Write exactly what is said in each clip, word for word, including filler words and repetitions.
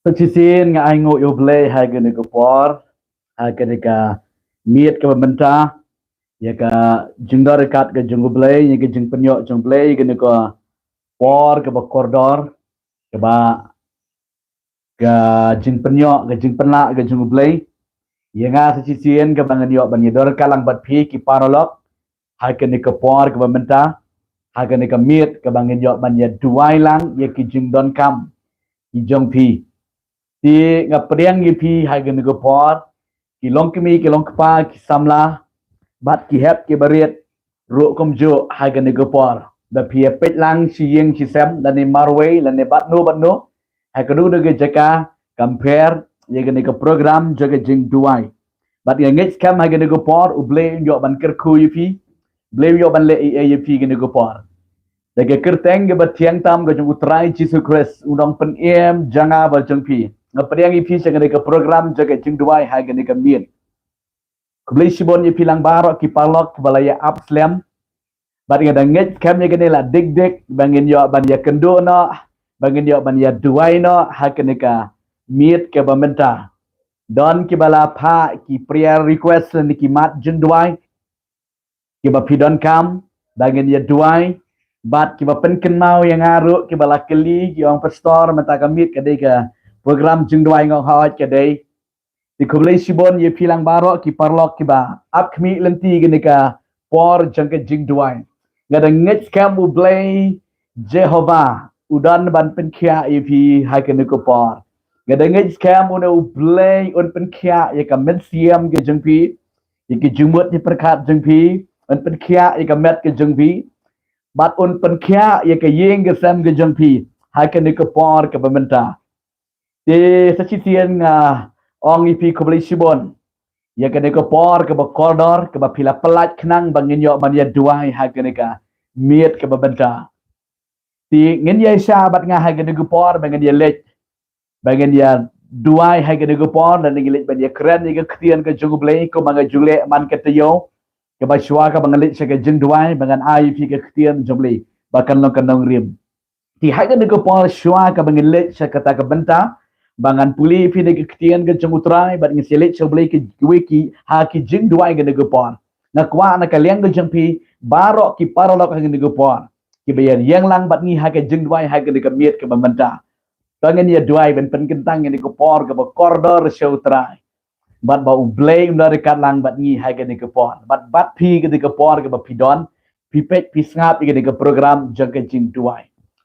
Sa shisien nga ai nguh ïa U Blei ha kane ka por, ha kane ka miet kaba mynta, ïa ka jingdon ryngkat ka jong U Blei, ïa ka jingpynïoh jong U Blei, ïa kane ka por kaba kordor, kaba ka jingpynïoh, ka jingpynlah ka jong U Blei. Ïa nga sa shisien kaba ngan ïoh ban ïa don ryngkat lang bad phi ki paralok ha kane ka por kaba mynta, ha kane ka miet kaba ngan ïoh ban ïa duwai lang ïa ki jingdonkam ki jong phi. Te nga pdiang ïa phi ha kane ka por, ki long kmie, ki long kpa, ki samla bad ki hep ki barit ruh kumjuh ha kane ka por. Da phi ïa peit lang shi ïing shi sem, lane marwei, lane bad no bad no, ha kano kano ka jaka, kam pher ïa kane ka program jong ka jingduwai. Bad nga ngeit skhem ha kane ka por U Blei un ïoh ban kyrkhu ïa phi, U Blei un ïoh ban leh ei ei ïa phi kane ka por. Da ka kyrteng kaba thiang tam ka jong U Trai Jisu Khrist, U Nongpynim jong nga bad jong phi, nga pdiang ïa phi sha kane ka program jong ka jingduwai ha kane ka miet. Khublei shibun ïa phi lang baroh ki paralok kiba la ïa ap slem. Bad nga da ngeit skhem ïa kane la dik dik ba ngin ïoh ban ïa kynduh noh, ba ngin ïoh ban ïa duwai noh ha kane ka miet kaba mynta. Don kiba la phah ki prayer request lane ki mat jingduwai kiba phi donkam ba ngin ïa duwai, bad kiba pynkynmaw ïa nga ruh, kiba la kylli, ki ong, "Pastor, mynta ka miet ka dei ka program jingduwai?" Nga ong, "Hooid, ka dei." Te khublei shibun ïa phi lang baroh ki paralok kiba ap khmih lynti kane ka por jong ka jingduwai. Nga da ngeit skhem U Blei Jehobah u don ban pynkhiah ïa phi ha kane ka por. Nga da ngeit skhem une U Blei un pynkhiah ïa ka mynsiem ka jong phi, ïa ki jingmut jingpyrkhat jong phi, un pynkhiah ïa ka met ka jong phi, bad un pynkhiah ïa ka ïing ka sem ka jong phi ha kane ka por kaba mynta. Te sa shisien nga ong ïa phi khublei shibun ïa kane ka por kaba kordor kaba phi la pyllait khnang ba ngin ïoh ban ïa duwai ha kane ka miet kaba mynta. Te ngin ïa shah bad nga ha kane ka por ba ngin ïa leit, ba ngin ïa duwai ha kane ka por, lane ngin leit ban ïa kren ïa ka ktien ka jong U Blei kumba nga ju leh man ka taïew, kaba shuwa kaba ngan leit sha ka jingduwai ba ngan ai ïa phi ka ktien jong U Blei ba kan long ka nongrim. Te ha kane ka por shuwa kaba ngin leit sha kata ka bynta ba ngan pule ïa phi na ka ktien ka jong U Trai bad ngin sa leit sha U Blei kiwei ki ha ki jingduwai kane ka por, nga kwah na ka liang ka jong phi baroh ki paralok ha kane ka por kiba ïa ïeng lang bad ngi ha ka jingduwai ha kane ka miet kaba mynta. To ngin ïa duwai ban pynkyntang ïa kane ka por kaba kordor sha U Trai, bad ba U Blei un don ryngkat lang bad ngi ha kane ka por, bad bad phi kane ka por kaba phi don, phi peit phi sngap ïa kane ka program jong ka jingduwai.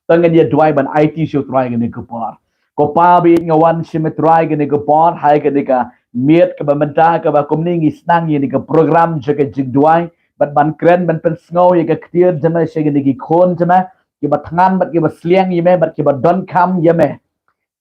To ngin ïa duwai ban aiti sha U Trai kane ka por. Ko Pa baieit, nga wan sha me Trai kane ka por ha kane ka miet kaba mynta kaba kumne ngi sdang ïa kane ka program jong ka jingduwai, bad ban kren ban pynsngew ïa ka ktien jong me sha kine ki khun jong me kiba thngan bad kiba sliang ïa me bad kiba donkam ïa me.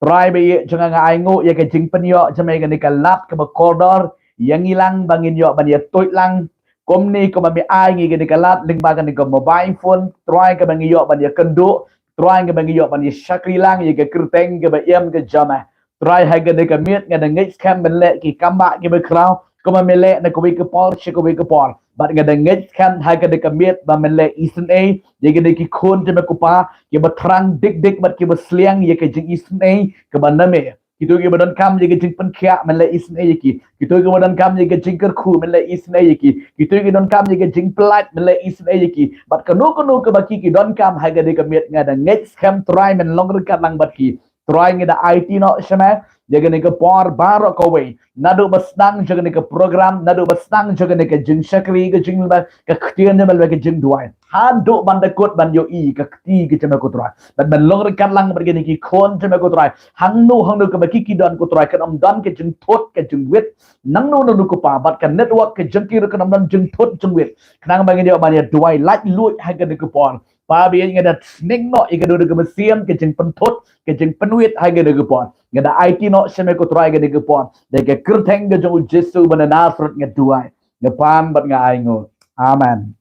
Trai baieit jong nga, nga ai nguh ïa ka jingpynïoh jong me ïa kane ka lad kaba kordor, ïa ngi lang ba ngin ïoh ban ïa tuid lang kumne kumba me ai ngi kane ka lad lyngba kane ka mobile phone, Trai, kaba ngi ïoh ban ïa kynduh, Trai, kaba ngi ïoh ban ïa shakri lang ïa ka kyrteng kaba im ka jong me. Trai, ha kane ka miet nga da ngeit skhem men leh ki kam ba kiba khraw kumba me leh na kawei ka por sha kawei ka por. Bad nga da ngeit skhem ha kane ka miet ba men leh isynei ïa kine ki khun jong me ko Pa, kiba thrang dik dik bad kiba sliang ïa ka jingisynei kaba na me. Kito kiba donkam ïa ka jingpynkhiah men leh isynei ïa ki. Kito kiba donkam ïa ka jingkyrkhu men leh isynei ïa ki. Kito kiba donkam ïa ka jingpyllait men leh isynei ïa ki. Bad kano kano kaba ki ki donkam ha kane ka miet nga da ngeit skhem Trai men long ryngkat lang bad ki. Trai, ngi da aiti noh sha me ïa kane ka por baroh kawei, naduh ba sdang jong kane ka program, naduh ba sdang jong kane ka jingshakri ka jingba ka ktien jong me, ka jingduwai, haduh ban da kut ban ïohi ka kti ka jong me ko Trai. Bad men long ryngkat lang bad kine ki khun jong me ko Trai, hangno hangno kaba ki ki don ko Trai, kan ym don ka jingthut ka jingwit nangno nangno ko Pa, bad ka network ka jong ki ruh kan ym don jingthut jingwit, khnang ba ngin ïoh ban ïa duwai laitluid ha kane ka por. Pa baieit, nga da sneng noh ïa kano kano ka mynsiem ka jingpynthut ka jingpynwit ha kane ka por. Nga da aiti noh sha me ko Trai kane ka por, da ka kyrteng ka jong U Jisu ba na Nasareth nga duwai, nga pan bad nga ai nguh. Amen.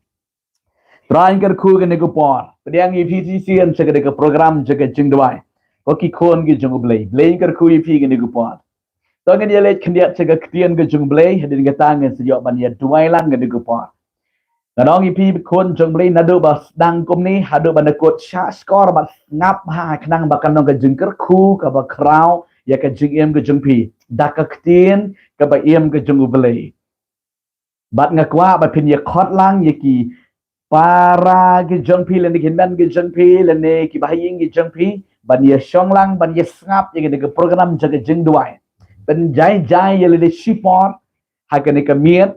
Trai un kyrkhu kane ka por. Pdiang ïa phi shisien sha kane ka program jong ka jingduwai, ko ki khun ki jong U Blei. Blei un kyrkhu ïa phi kane ka por. To ngin ïa leit khyndiat sha ka ktien ka jong U Blei, hadien kata ngin sa ïoh ban ïa duwai lang kane ka por. Nga ong ïa phi khun jong U Blei, naduh ba sdang kumne haduh ban da kut, shah shkor bad sngap bha khnang ba kan long ka jingkyrkhu kaba khraw ïa ka jingim ka jong phi da ka ktien kaba im ka jong U Blei. Bad nga kwah ba phin ïa khot lang ïa ki para ki jong phi lane ki hynmen ki jong phi lane ki bahaïing ki jong phi ban ïa shong lang ban ïa sngap ïa kane ka program jong ka jingduwai. Pynjai jai ïa lade shipor ha kane ka miet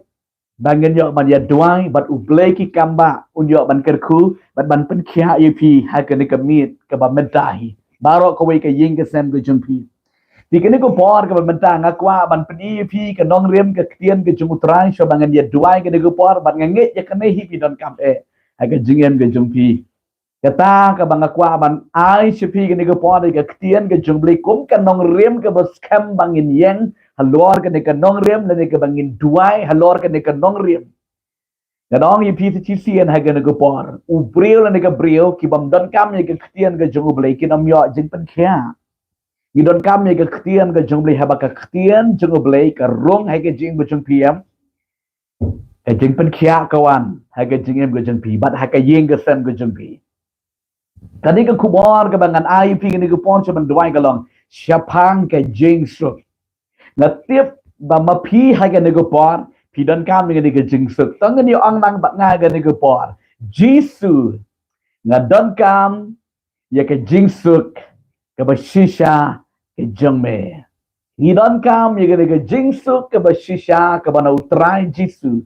ba ngin ïoh ban ïa duwai bad U Blei ki kam ba un ïoh ban kyrkhu bad ban pynkhiah ïa phi ha kane ka miet kaba mynta hi. Baroh kawei ka ïing ka sem ka jong phi. Te kane ka por kaba mynta nga kwah ban pyni ïa phi ka nongrim ka ktien ka jong U Trai shuwa ba ngan ïa duwai kane ka por bad nga ngeit ïa kane hi phi donkam eh ha ka jingim ka jong phi. Kata kaba nga kwah ban ai sha phi kane ka por ïa ka ktien ka jong U Blei kum ka nongrim kaba skhem ba ngin ïeng halor kane ka nongrim lane kaba ngin duwai halor kane ka nongrim. Nga ong ïa phi te shisien ha kane ka por, u briew lane ka briew ki bym donkam ïa ka ktien ka jong U Blei kin ym ïoh jingpynkhiah. Ngi donkam ïa ka ktien ka jong U Blei haba ka ktien jong U Blei ka rung ha ka jingim ka jong phi em. Ka jingpynkhiah ka wan ha ka jingim ka jong phi bad ha ka ïing ka sem ka jong phi. Kane ka khubor kaba ngan ai phi kane ka por sha ban duwai ka long shaphang ka jingsuk. Nga tip ba ma phi ha kane ka por phi donkam ïa kane ka jingsuk. To ngin ïa ong lang bad nga ha kane ka por, Jisu, nga donkam ïa ka jingsuk kaba shisha ka jong me. Ngi donkam ïa kane ka jingsuk kaba shisha kaba na U Trai Jisu.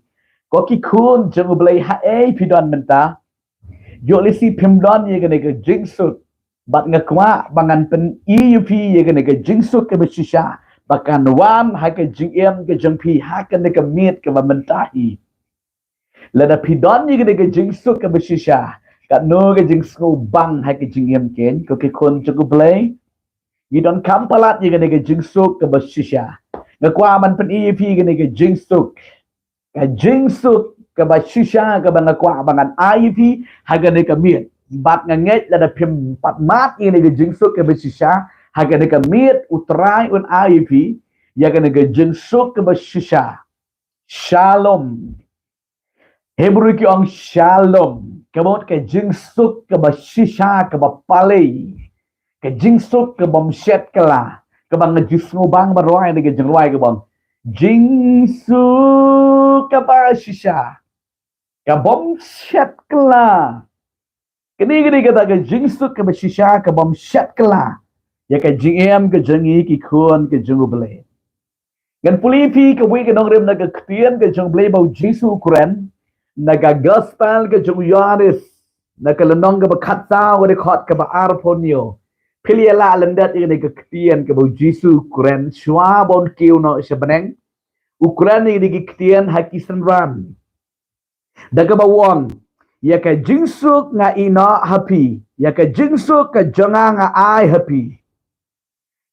Ko ki khun jong U Blei, haei phi don mynta, ïoh lehse phim don ïa kane ka jingsuk. Bad nga kwah ba ngan pyni ïa phi ïa kane ka jingsuk kaba shisha ba kan wan ha ka jingim ka jong phi ha kane ka miet kaba mynta hi. Lada phi don ïa kane ka jingsuk kaba shisha, katno ka jingsngewbang ha ka jingim kein, ko ki khun jong U Blei. Ngi donkam palat ïa kane ka jingsuk kaba shisha. Nga kwah ban pyni ïa phi kane ka jingsuk, ka jingsuk kaba shisha kaba nga kwah ba ngan ai ïa phi ha kane ka miet. Bad nga ngeit lada phim pat mad ïa kane ka jingsuk kaba shisha ha kane ka miet, U Trai un ai ïa phi ïa kane ka jingsuk kaba shisha. Shalom. Hebru ki ong shalom, ka mut ka jingsuk kaba shisha, kaba palei, ka jingsuk ka bym shet kylla, kaba nga ju sngewbang ban rwai da ka jingrwai kaba ong jingsuk kaba shisha, ka bym shet kylla. Kane ka dei kata ka jingsuk kaba shisha, ka bym shet kylla ïa ka jingim ka jong ngi ki khun ka jong U Blei. Ngan pule ïa phi kawei ka nongrim na ka ktien ka jong U Blei ba U Jisu u kren na ka gospel ka jong u Ïoannis, na ka lynnong kaba khatsaw, ka dkhot kaba arphew hynñiew. Phi lah lyndet ïa kane ka ktien kaba U Jisu u kren shuwa ba un kiew noh sha bneng. U kren ïa kane ka ktien ha ki synran da kaba u ong, ïa ka jingsuk nga ïeh noh ha phi, ïa ka jingsuk ka jong nga nga ai ha phi.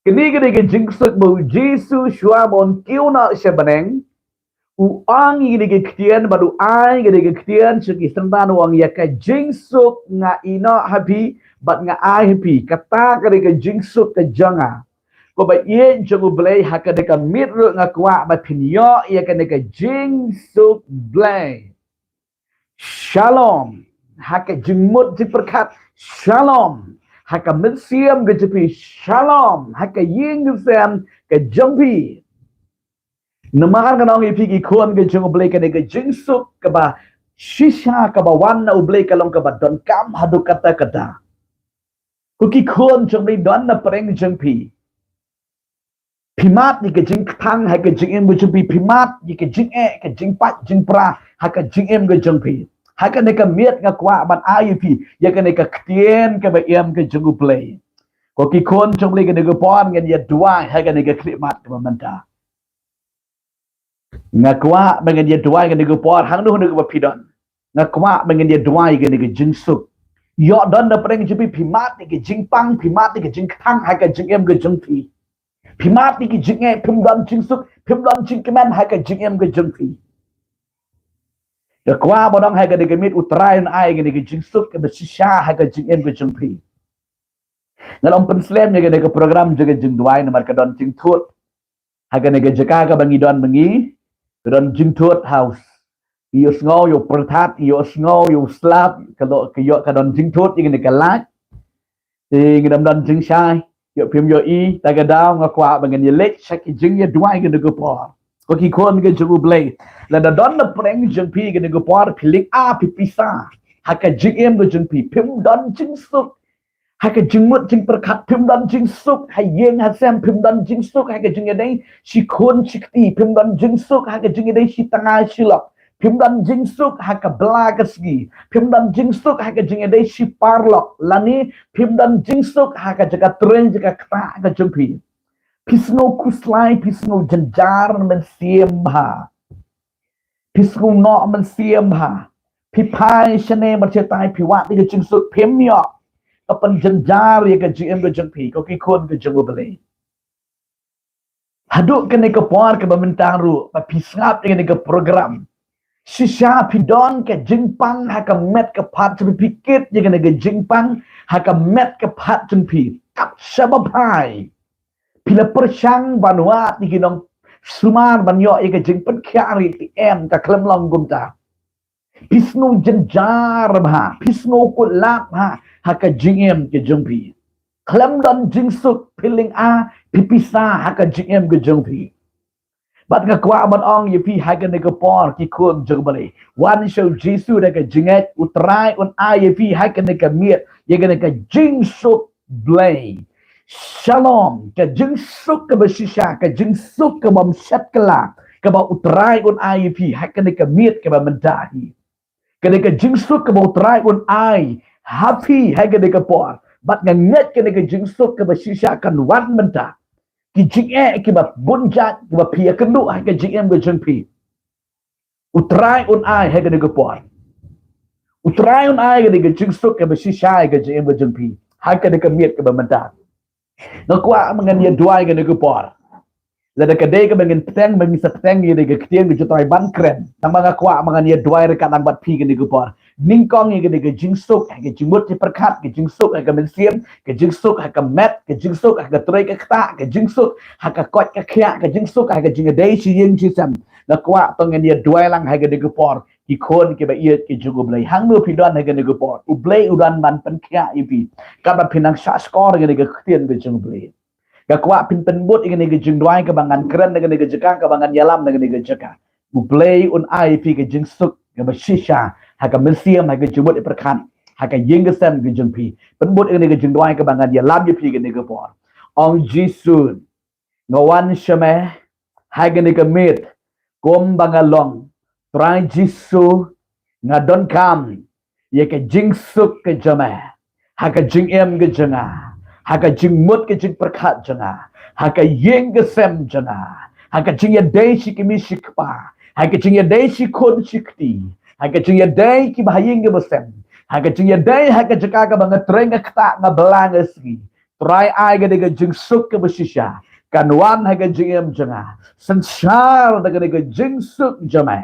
Kane ka dei ka jingsuk ba U Jisu shuwa ba un kiew noh sha bneng, u ong ïa kane ka ktien bad u ai ïa kane ka ktien sha ki synran, u ong, ïa ka jingsuk nga ïeh noh ha phi bad nga ai ha phi. Kata ka dei ka jingsuk ka jong nga. Ko ba ïeit jong U Blei, ha kane ka miet ruh nga kwah ba phin ïoh ïa kane ka jingsuk Blei. Shalom ha ka jingmut jingpyrkhat. Shalom ha ka mynsiem ka jong phi. Shalom ha ka ïing ka sem ka jong phi. Namar ngan ong ïa phi ki khun ka jong U Blei, kane ka jingsuk kaba shisha kaba wan na U Blei ka long kaba donkam haduh katta katta. Ko ki khun jong U Blei, don na pdeng jong phi, phi mad ïa ka jingkthang ha ka jingim ka jong phi, phi mad ïa ka jingeh, ka jingpait jingpra ha ka jingim ka jong phi. Ha kane ka miet nga kwah ban ai ïa phi ïa kane ka ktien kaba im ka jong U Blei. Ko ki khun jong U Blei, kane ka por ngin ïa duwai ha kane ka khyllipmat kaba mynta. Nga kwah ba ngin ïa duwai kane ka por, hangno hangno kaba phi don. Nga kwah ba ngin ïa duwai kane ka jingsuk. Ïoh don na pdeng jong phi, phi mad ïa ka jingpang, phi mad ïa ka jingkthang ha ka jingim ka jong phi. Phi mad ïa ka jingeh, phim don jingsuk, phim don jingkmen ha ka jingim ka jong phi. Nga kwah ba dang ha kane ka miet U Trai un ai kane ka jingsuk kaba shisha ha ka jingim ka jong phi. Nga long pynslem ïa kane ka program jong ka jingduwai namar ka don jingthut. Ha kane ka jaka kaba ngi don ma ngi, ka don jingthut ha u, ïohsngew ïa u pyrthat, ïohsngew ïa u slap, ka lo, ka ïoh, ka don jingthut ïa kane ka light. Te ngi dang don jingshai. Ïoh phim ïohi, ta ka daw nga kwah ba ngan ïaleit sha ki jingïaduwai kane ka por. Ko ki khun ka jong U Blei. Lada don na pdeng jong phi kane ka por, phi lynga, phi pisa ha ka jingim ka jong phi, phim don jingsuk ha ka jingmut jingpyrkhat, phim don jingsuk ha ïing ha sem, phim don jingsuk ha ka jingïadei shi khun shi kti, phim don jingsuk ha ka jingïadei shi tnga shi lok, phim don jingsuk ha ka bylla ka sngi, phim don jingsuk ha ka jingïadei shi paralok, lane phim don jingsuk ha ka jaka trei jaka ktah ka jong phi. Phi sngew khuslai, phi sngew jynjar mynsiem bha. Phi sngew noh mynsiem bha. Phi phai shane mar shatai, phi wad ïa ka jingsuk, phim ïoh. Ka pynjynjar ïa ka jingim ka jong phi, ko ki khun ka jong U Blei. Haduh kane ka por kaba mynta ruh, ba phi sngap ïa kane ka program, shisha phi don ka jingpang ha ka met ka phad jong phi, kit ïa kane ka jingpang ha ka met ka phad jong phi. Kat shaba phai, phi la pyrshang ban wad ïa ki nongsumar ban ïoh ïa ka jingpynkhiah, hynrei em, ka khlem long kumta. Phi sngew jynjar bha, phi sngew kut lad bha ha ka jingim ka jong phi. Khlem don jingsuk, phi lynga, phi pisa ha ka jingim ka jong phi. Bad nga kwah ban ong ïa phi ha kane ka por, ki khun jong U Blei, wan sha U Jisu da ka jingngeit, U Trai un ai ïa phi ha kane ka miet ïa kane ka jingsuk Blei. Shalom, ka jingsuk kaba shisha, ka jingsuk kaba ym shet kylla, kaba U Trai un ai ïa phi ha kane ka miet kaba mynta hi. Kane ka jingsuk kaba U Trai un ai ha phi ha kane ka por. Bad nga ngeit kane ka jingsuk kaba shisha kan wan mynta. Ki jingeh kiba bun jait kiba phi ïakynduh ha ka jingim ka jong phi, U Trai un ai ha kane ka por. U Trai un ai kane ka jingsuk kaba shisha ha ka jingim ka jong phi ha kane ka miet kaba mynta. Nga kwah ba ngan ïaduwai kane ka por. Lada ka dei kaba ngin bteng, ba ngin sa bteng ïa kane ka ktien ka jong U Trai ban kren, tang ba nga kwah ba ngan ïaduwai ryngkat lang bad phi kane ka por. Nyngkong ïa kane ka jingsuk ha ka jingmut jingpyrkhat, ka jingsuk ha ka mynsiem, ka jingsuk ha ka met, ka jingsuk ha ka trei ka ktah, ka jingsuk ha ka koit ka khiah, ka jingsuk ha ka jingïadei shi ïing shi sem. Nga kwah to ngin ïaduwai lang ha kane ka por, ki khun kiba ïeit ki jong U Blei. Hangno phi don ha kane ka por, U Blei u don ban pynkhiah ïa phi. Katba phi nang shahshkor ïa kane ka ktien ka jong U Blei. Nga kwah phin pynbud ïa kane ka jingduwai kaba ngan kren na kane ka jaka, kaba ngan ïalam na kane ka jaka. U Blei un ai ïa phi ka jingsuk kaba shisha ha ka mynsiem, ha ka jingmut jingpyrkhat, ha ka ïing ka sem ka jong phi. Pynbud ïa kane ka jingduwai kaba ngan ïalam ïa phi kane ka por. Ong, Jisu, nga wan sha me ha kane ka miet kumba nga long. Trai Jisu, nga donkam ïa ka jingsuk ka jong me ha ka jingim ka jong nga, ha ka jingmut ka jingpyrkhat jong nga, ha ka ïing ka sem jong nga, ha ka jingïadei shi kmie shi kpa, ha ka jingïadei shi khun shi kti, ha ka jingïadei kiba ha ïing kiba sem, ha ka jingïadei ha ka jaka kaba nga trei nga ktah, nga bylla nga sngi. Trai, ai kane ka jingsuk kaba shisha kan wan ha ka jingim jong nga. Synshar da kane ka jingsuk jong me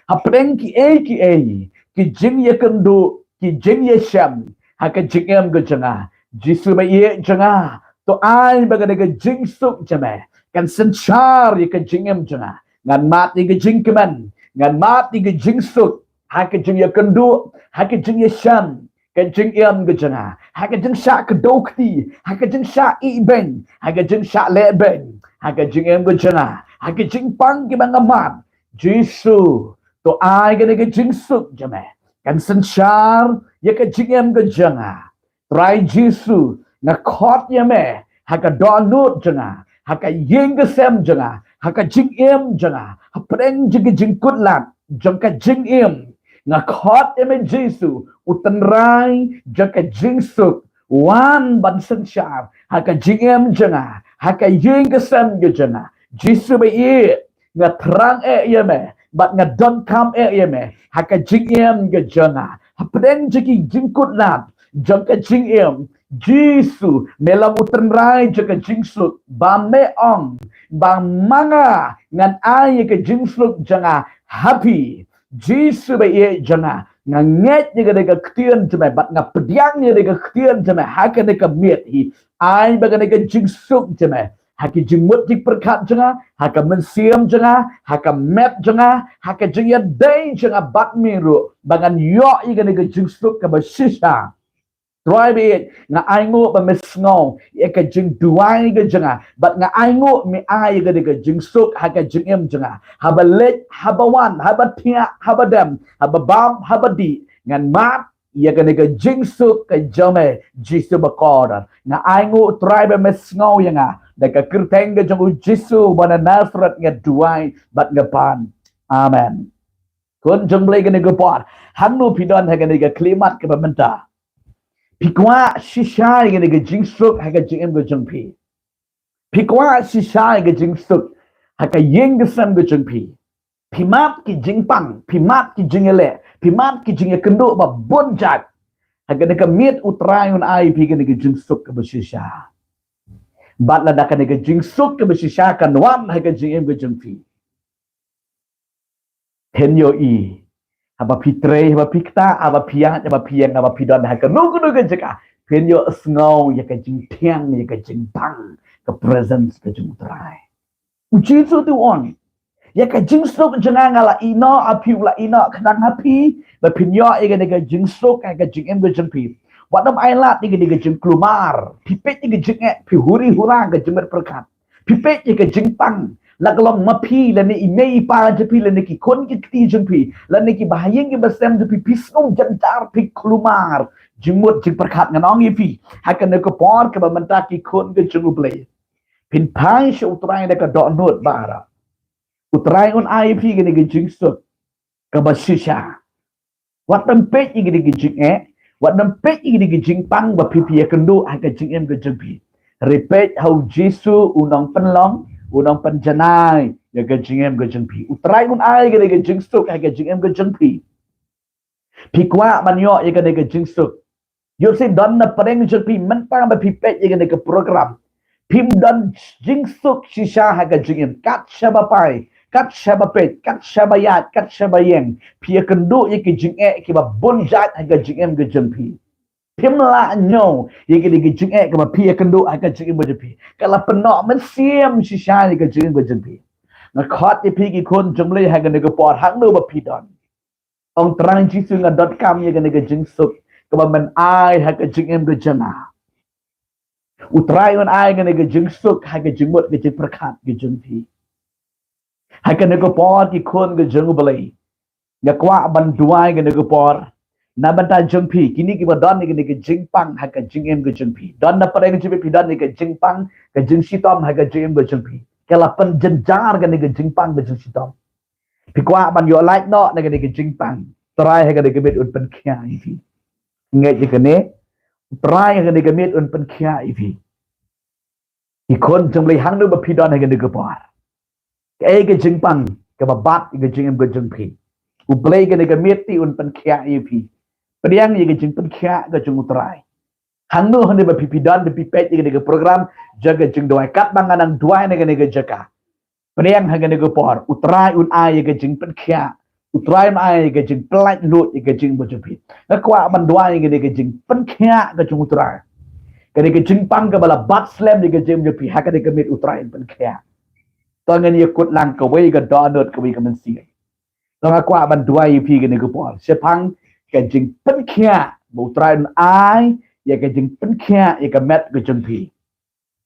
hapdeng kiei kiei ki jingïakynduh, ki jingïashem ha ka jingim ka jong nga. Jisu ba ïeit jong nga, to ai ba kane ka jingsuk jong me kan synshar ïa ka jingim jong nga. Ngan mad ïa ka jingkmen, ngan mad ïa ka jingsuk ha ka jingïakynduh, ha ka jingïashem, ka jingim ka jong nga, ha ka jingshah kdew kti, ha ka jingshah ïeh beiñ, ha ka jingshah leh beiñ, ha ka jingim ka jong nga, ha ka jingpang kiba nga mad. Jisu, to ai kane ka jingsuk jong me kan synshar ïa ka jingim ka jong nga. Trai Jisu, nga khot ïa me ha ka dohnud jong nga, ha ka ïing ka sem jong nga, ha ka jingim jong nga, hapdeng jong ka jingkutlad jong ka jingim. Nga khot ïa me Jisu, U Trai jong ka jingsuk, wan ban synshar ha ka jingim jong nga, ha ka ïing ka sem ka jong nga. Jisu ba ïeit, nga thrang eh ïa me bad nga donkam eh ïa me ha ka jingim ka jong nga, hapdeng jong ki jingkutlad jong ka jingim. Jisu, me long U Trai jong ka jingsuk, ba me ong ba ma nga ngan ai ïa ka jingsuk jong nga ha phi. Jisu ba ïeit jong nga, nga ngeit ïa kane ka ktien jong me bad nga pdiang ïa kane ka ktien jong me ha kane ka miet hi. Ai ba kane ka jingsuk jong me ha ki jingmut jingpyrkhat jong nga, ha ka mynsiem jong nga, ha ka met jong nga, ha ka jingïadei jong nga bad me ruh, ba ngan ïoh ïa kane ka jingsuk kaba shisha. Trai baieit, nga ainguh ba me sngew ïa ka jingduwai ka jong nga, bad nga ainguh me ai ïa kane ka jingsuk ha ka jingim jong nga. Haba leit, haba wan, haba thiah, haba dem, haba bam, haba dih, ngan mad ïa kane ka jingsuk ka jong me, Jisu bakordor. Nga ainguh Trai ba me sngew ïa nga, da ka kyrteng ka jong u Jisu ba na Nasareth nga duwai bad nga pan. Amen. Khun jong U Blei kane ka por, hangno phi don ha kane ka khyllipmat kaba mynta? Phi kwah shisha ïa kane ka jingsuk ha ka jingim ka jong phi? Phi kwah shisha ïa ka jingsuk ha ka ïing ka sem ka jong phi? Phi mad ki jingpang, phi mad ki jingïaleh, phi mad ki jingïakynduh ba bun jait. Ha kane ka miet U Trai un ai phi kane ka jingsuk kaba shisha. Bad lada kane ka jingsuk kaba shisha kan wan ha ka jingim ka jong phi, phin ïohi, haba phi trei, haba phi ktah, haba phi ïaid, haba phi ïeng, haba phi don ha kano kano ka jaka, phin ïohsngew ïa ka jingthiang, ïa ka jingpang, ka presence ka jong U Trai. U Jisu te u ong, ïa ka jingsuk jong nga nga la ïeh noh, ha phi u la ïeh noh, khnang ha phi, ba phin ïoh ïa kane ka jingsuk ha ka jingim ka jong phi. Wat nym ailad ïa kane ka jingkulmar, phi peit ïa ka jingeh, phi huri hura ka jingmut pyrkhat. Phi peit ïa ka jingpang, la ka long ma phi, lane i mei i pa jong phi, lane ki khun ki kti jong phi, lane ki bahaïing ki basem jong phi, phi sngew jynjar, phi kulmar, jingmut jingpyrkhat, ngan ong ïa phi, ha kane ka por kaba mynta ki khun ka jong U Blei, phin phai sha U Trai da ka dohnud baroh. U Trai un ai phi kane ka jingsuk kaba shisha. Wat nym peit ïa kane ka jingeh, wat nym peit ïa kane ka jingpang ba phi phi ïakynduh ha ka jingim ka jong phi. Hynrei peit ha U Jisu, u nongpynlong, u nongpynjanai ïa ka jingim ka jong phi. U Trai un ai kane ka jingsuk ha ka jingim ka jong phi. Phi kwah ban ïoh ïa kane ka jingsuk? Ïohsngew, don na pdeng jong phi mynta ba phi peit ïa kane ka program. Phim don jingsuk shisha ha ka jingim, kat shaba phai, kat shaba peit, kat shaba ïaid, kat shaba ïeng, phi ïakynduh ïa ki jingeh kiba bun jait ha ka jingim ka jong phi. Phim lah ñiew ïa kane ka jingeh kaba phi ïakynduh ha ka jingim ka jong phi. Ka la pynnoh mynsiem shisha ïa ka jingim ka jong phi. Nga khot ïa phi ki khun jong U Blei ha kane ka por, hangno ba phi don. Ong, Trai Jisu, nga donkam ïa kane ka jingsuk kaba men ai ha ka jingim ka jong nga. U Trai un ai kane ka jingsuk ha ka jingmut ka jingpyrkhat ka jong phi. Ha kane ka por, ki khun ka jong U Blei, nga kwah ban duwai kane ka por na bynta jong phi, kine kiba don ïa kane ka jingpang ha ka jingim ka jong phi. Don na pdeng jong phi, phi don ïa ka jingpang, ka jingshitom ha ka jingim ka jong phi. Ka la pynjynjar kane ka jingpang, ka jingshitom. Phi kwah ban ïoh lait noh na kane ka jingpang? Trai ha kane ka miet un pynkhiah ïa phi. Ngeit ïa kane, Trai ha kane ka miet un pynkhiah ïa phi. Ki khun jong U Blei, hangno ba phi don ha kane ka por, kaei ka jingpang kaba bat ïa ka jingim ka jong phi, U Blei kane ka miet te un pynkhiah ïa phi. Pdiang ïa ka jingpynkhiah ka jong U Trai. Hangno hangno ba phi phi don, ba phi peit ïa kane ka program jong ka jingduwai, katba nga nang duwai na kane ka jaka, pdiang ha kane ka por, U Trai un ai ïa ka jingpynkhiah, U Trai un ai ïa ka jingpyllait luid ïa ka jingim ka jong phi. Nga kwah ban duwai ïa kane ka jingpynkhiah ka jong U Trai. Kane ka jingpang kaba la bat slem ïa ka jingim jong phi, ha kane ka miet U Trai un pynkhiah. To ngin ïa kut lang kawei ka dohnud, kawei ka mynsiem. To nga kwah ban duwai ïa phi kane ka por shaphang ka jingpynkhiah, ba U Trai un ai ïa ka jingpynkhiah ïa ka met ka jong phi,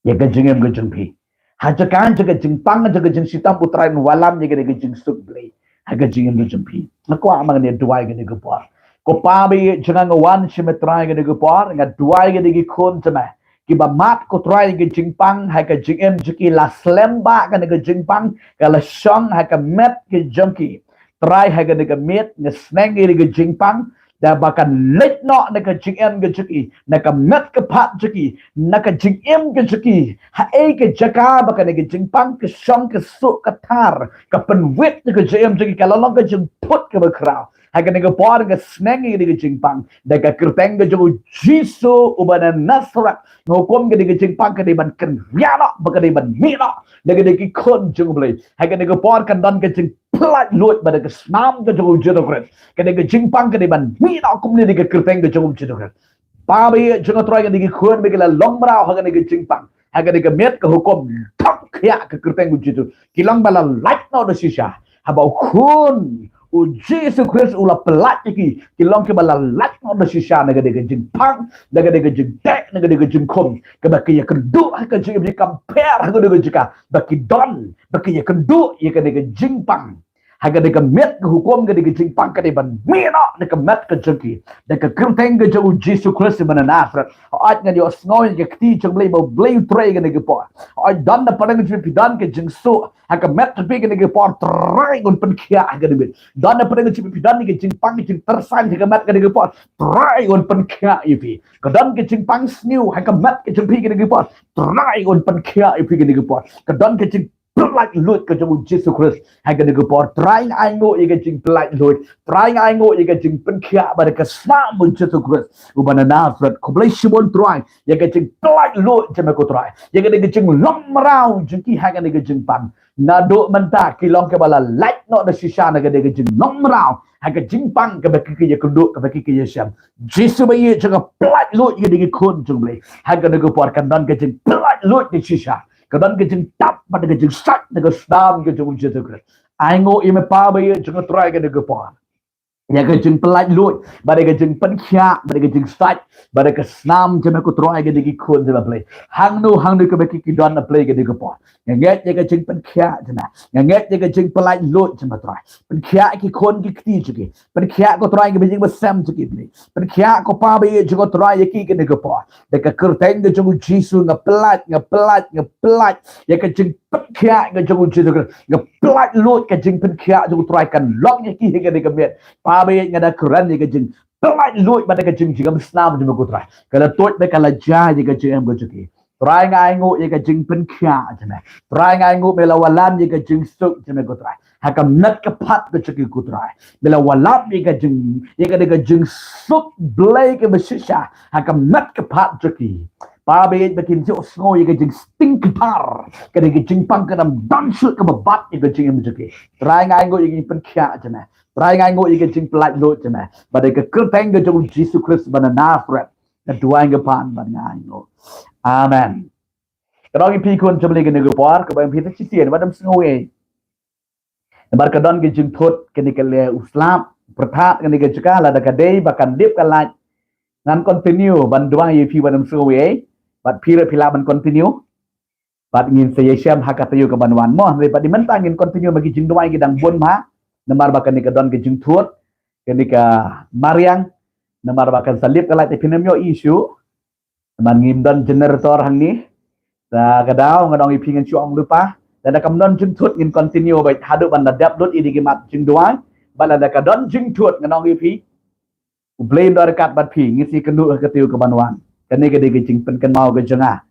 ïa ka jingim ka jong phi. Ha jaka jong ka jingpang, jong ka jingshitom, U Trai un wallam ïa kane ka jingsuk Blei ha ka jingim ka jong phi. Nga kwah ba ngin ïa duwai kane ka por. Ko Pa baieit jong nga, nga wan sha me Trai kane ka por, nga duwai ïa kine ki khun jong me kiba mad, ko Trai, ïa ka jingpang ha ka jingim jong ki. La slem bha kane ka jingpang, ka la shong ha ka met ka jong ki. Trai, ha kane ka miet nga sneng ïa kane ka jingpang, da ba kan leit noh na ka jingim ka jong ki, na ka met ka phad jong ki, na ka jingim ka jong ki, ha ei ka jaka ba kane ka jingpang ka shong, ka suk ka thar, ka pynwit na ka jingim jong ki, ka la long ka jingput kaba khraw. Ha kane ka por nga sneng ïa kane ka jingpang, da ka kyrteng ka jong U Jisu uba na Nasareth, nga hukum kane ka jingpang ka dei ban kynriah noh, ba ka dei ban mih noh na kine ki khun jong U Blei. Ha kane ka por kan don ka jingpyllait luid ba da ka snam ka jong U Jisu Khrist, kane ka jingpang ka dei ban mih noh kumne da ka kyrteng ka jong U Jisu Khrist. Pa baieit jong nga, Trai, kine ki khun ba ki la long mraw ha kane ka jingpang, ha kane ka miet nga hukum, thok khia ha ka kyrteng U Jisu, ki long ba la lait noh da shisha. Haba u khun U Jisu Khrist u la pyllait ïa ki, ki long kiba la lait noh da shisha na ka dei ka jingpang, na ka dei ka jingteh, na ka dei ka jingkhum, kaba ki ïakynduh ha ka jingim, ki kam pher ha ka dei ka jaka ba ki don, ba ki ïakynduh ïa ka dei ka jingpang. Ha ka dei ka miet ka hukum, ka dei ka jingpang ka dei ban mih noh na ka met ka jong ki da ka kyrteng ka jong u Jisu Khrist ba na Nasareth. Hooid, ngan ïohsngew ïa ka kti jong U Blei ba U Blei u trei ha kane ka por. Hooid, don na pdeng jong phi don ka jingsuk ha ka met jong phi ha kane ka por, Trai un pynkhiah ha kane ka miet. Don na pdeng jong phi don ka jingpang, ka jingtyrsa ha ka met ha kane ka por, Trai un pynkhiah ïa phi. Ka don ka jingpang sniew ha ka met ka jong phi ha kane ka por, Trai un pynkhiah ïa phi ha kane ka por. Ka don ka jing pyllait luid ka jong u Jisu Khrist ha kane ka por. Trai, nga ainguh ïa ka jingpyllait luid. Trai, nga ainguh ïa ka jingpynkhiah bad ka snam u Jisu Khrist uba na Nasareth. Khublei shibun Trai ïa ka jingpyllait luid jong me ko Trai, ïa ka dei ka jinglong mraw jong ki ha kane ka jingpang. Naduh mynta ki long kiba la lait noh da shisha na ka dei ka jinglong mraw ha ka jingpang kaba ki ki ïakynduh, kaba ki ki ïashem. Jisu ba ïeit, jong nga pyllait luid ïa ka dei ka khun jong U Blei ha kane ka por. Kan don ka jingpyllait luid da shisha, ka don ka jingtap bad ka jingsait na ka snam ka jong u Jisu Khrist. Ainguh ïa me Pa ba ïeit, jong nga Trai, ha kane ka por, ïa ka jingpyllait luid bad ka jingpynkhiah bad ka jingsait bad ka snam jong me ko Trai ha kane ki khun jong me Blei. Hangno hangno kaba ki ki don na Blei ha kane ka por, nga ngeit ïa ka jingpynkhiah jong me, nga ngeit ïa ka jingpyllait luid jong me Trai. Pynkhiah ki khun ki kti jong ki, pynkhiah ko Trai ïa ka jingbasan jong ki Blei. Pynkhiah ko Pa ba ïeit, jong nga Trai, ïa ki ha kane ka por. Da ka kyrteng ka jong u Jisu nga pyllait, nga pyllait, nga pyllait ïa ka jingpynkhiah ka jong u Jisu Khrist. Nga pyllait luid ka jingpynkhiah jong u Trai kan long ïa ki ha kane ka miet. Pa ba ïeit, nga da kren ïa ka jingpyllait luid bad ka jing, jingim snam jong me ko Trai. Ka la tuid bad ka la jia ïa ka jingim ka jong ki. Trai, nga ainguh ïa ka jingpynkhiah jong me. Trai, nga ainguh me la wallam ïa ka jingsuk jong me ko Trai ha ka met ka phad ka jong ki ko Trai. Me la wallam ïa ka jing, ïa ka dei ka jingsuk Blei kaba shisha ha ka met ka phad jong ki. Pa ba ïeit, ba kin ïohsngew ïa ka jingsting kpar, ka dei ka jingpang ka dang don shuh kaba bat ïa ka jingim jong ki. Trai, nga ainguh ïa ka jingpynkhiah jong me. Trai, nga ainguh ïa ka jingpyllait luid jong me. Bad da ka kyrteng ka jong u Jisu Khrist ba na Nasareth nga duwai, nga pan bad nga ainguh. Amen. Ka dang ïa phi khun jong U Blei ha kane ka por, kaba ïa phi ta shisien, wat nym sngew ei. Namar ka don ka jingthut, kane ka leh u slap, pyrthat, kane ka jaka, lada ka dei ba kan dep ka lait, ngan continue ban duwai ïa phi, wat nym sngew ei. Bad phi ruh phi lah ban continue. Bad ngin sa ïashem ha ka taïew kaban wan mo. Hynrei bad mynta ngin continue ma ki jingduwai ki dang bun bha. Namar ba kane ka don ka jingthut, kane ka mariang. Namar ba kan sa lip ka lait te phin ym ïohi shuh. Namar ngim don generator hangne. Da ka daw ngan ong ïa phi, ngan shu ong lypa. Da kam don jingthut ngin continue bad haduh ban da dep lut ïa ki mat jingduwai. Bad lada ka don jingthut ngan ong ïa phi, U Blei un da ryngkat bad phi, ngin sa ïakynduh ha ka taïew kaban wan. Kane ka dei ka jingpynkynmaw ka jong nga.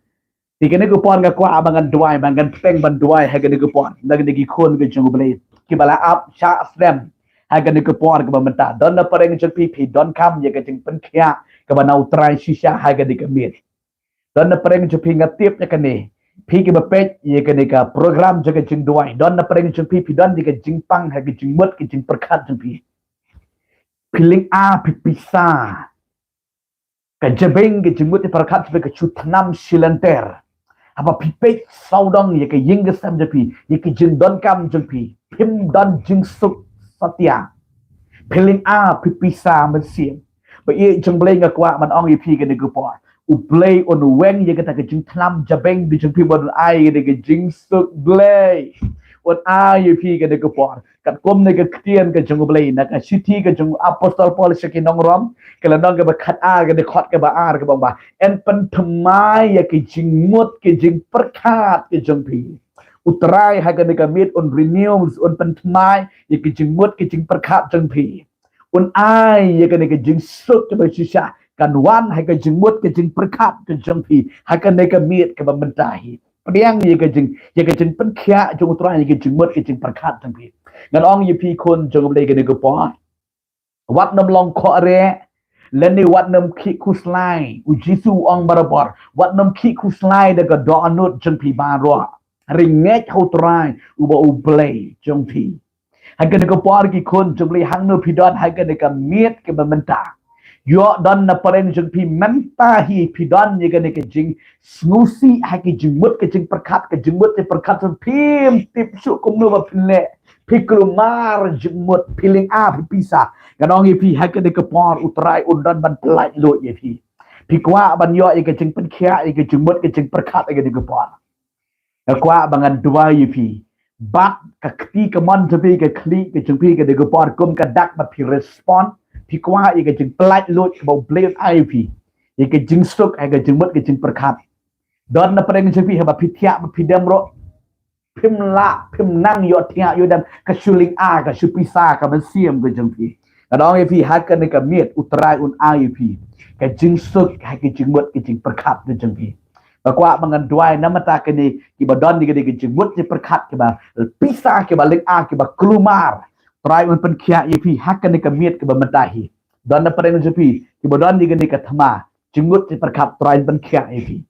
Te kane ka por nga kwah ba ngan duwai, ba ngan pynbeit ban duwai ha kane ka por. Na kane ki khun ka jong U Blei kiba la ap shah snem ha kane ka por kaba mynta. Don na pdeng jong phi, phi donkam ïa ka jingpynkhiah kaba na U Trai shisha ha kane ka miet. Don na pdeng jong phi, nga tip ïa kane, phi kiba peit ïa kane ka program jong ka jingduwai. Don na pdeng jong phi, phi don ïa ka jingpang ha ka jingmut ka jingpyrkhat jong phi. Phi lynga, phi pisa. Ka jabieng ka jingmut ka jingpyrkhat jong phi ka shu thnam shilynter. Haba phi peit sawdong ïa ka ïing ka sem jong phi, ïa ka jingdonkam jong phi, phim don jingsuk satia. Phi lynga, phi pisa mynsiem. Ba ïeit jong U Blei, nga kwah ban ong ïa phi kane ka por, U Blei un weng ïa kata ka jingthnam jabieng ka jong phi, bad un ai ïa ka jingsuk Blei. Un ai ïa phi kane ka por. Katkum kane ka ktien ka jong U Blei na ka shithi ka jong u Apostol Paul sha ki nong Rom, ka lynnong kaba khatar, ka dkhot kaba ar, kaba ong ba, yn pynthymmai ïa ka jingmut ka jingpyrkhat ka jong phi. U Trai ha kane ka miet un renew, un pynthymmai ïa ka jingmut ka jingpyrkhat jong phi. Un ai ïa kane ka jingsuk kaba shisha kan wan ha ka jingmut ka jingpyrkhat ka jong phi ha kane ka miet kaba mynta hi. Pdiang ïa ka jing, ïa ka jingpynkhiah jong U Trai ïa ka jingmut ka jingpyrkhat jong phi. Ngan ong ïa phi khun jong U Blei kane ka por, wat nym long khohrieh, lane wat nym khih khuslai. U Jisu u ong barabor, wat nym khih khuslai da ka dohnud jong phi baroh. Ri ngeit ha U Trai uba U Blei jong phi. Ha kane ka por ki khun jong U Blei, hangno phi don ha kane ka miet kaba mynta, ïoh don na pdeng jong phi mynta hi, phi don ïa kane ka jingsngewsih ha ka jingmut ka jingpyrkhat, ka jingmut ka jingpyrkhat jong phi, phim tip shuh kumno ba phin leh. Phi kulmar jingmut, phi lynga, phi pisa. Ngan ong ïa phi ha kane ka por U Trai un don ban pyllait luid ïa phi. Phi kwah ban ïoh ïa ka jingpynkhiah ïa ka jingmut ka jingpyrkhat ïa kane ka por. Nga kwah ba ngan duwai ïa phi. Bad ka kti kamon jong phi, ka khlieh ka jong phi ha kane ka por, kum ka dak ba phi respond, phi kwah ïa ka jingpyllait luid kaba U Blei un ai ïa phi, ïa ka jingsuk ha ka jingmut ka jingpyrkhat. Don na pdeng jong phi haba phi thiah ba phi dem ruh, phim lah phim nang ïohthiah ïoh dem, ka shu lynga, ka shu pisa ka mynsiem ka jong phi. Ngan ong ïa phi ha kane ka miet U Trai un ai ïa phi ka jingsuk ha ka jingmut ka jingpyrkhat ka jong phi. Nga kwah ba ngan duwai namar kata kine kiba don ïa kane ka jingmut jingpyrkhat, kiba pisa, kiba lynga, kiba kulmar. Trai un pynkhiah ïa phi ha kane ka miet kaba mynta hi. Don na pdeng jong phi kiba don ïa kane ka thma jingmut jingpyrkhat, Trai un pynkhiah ïa phi.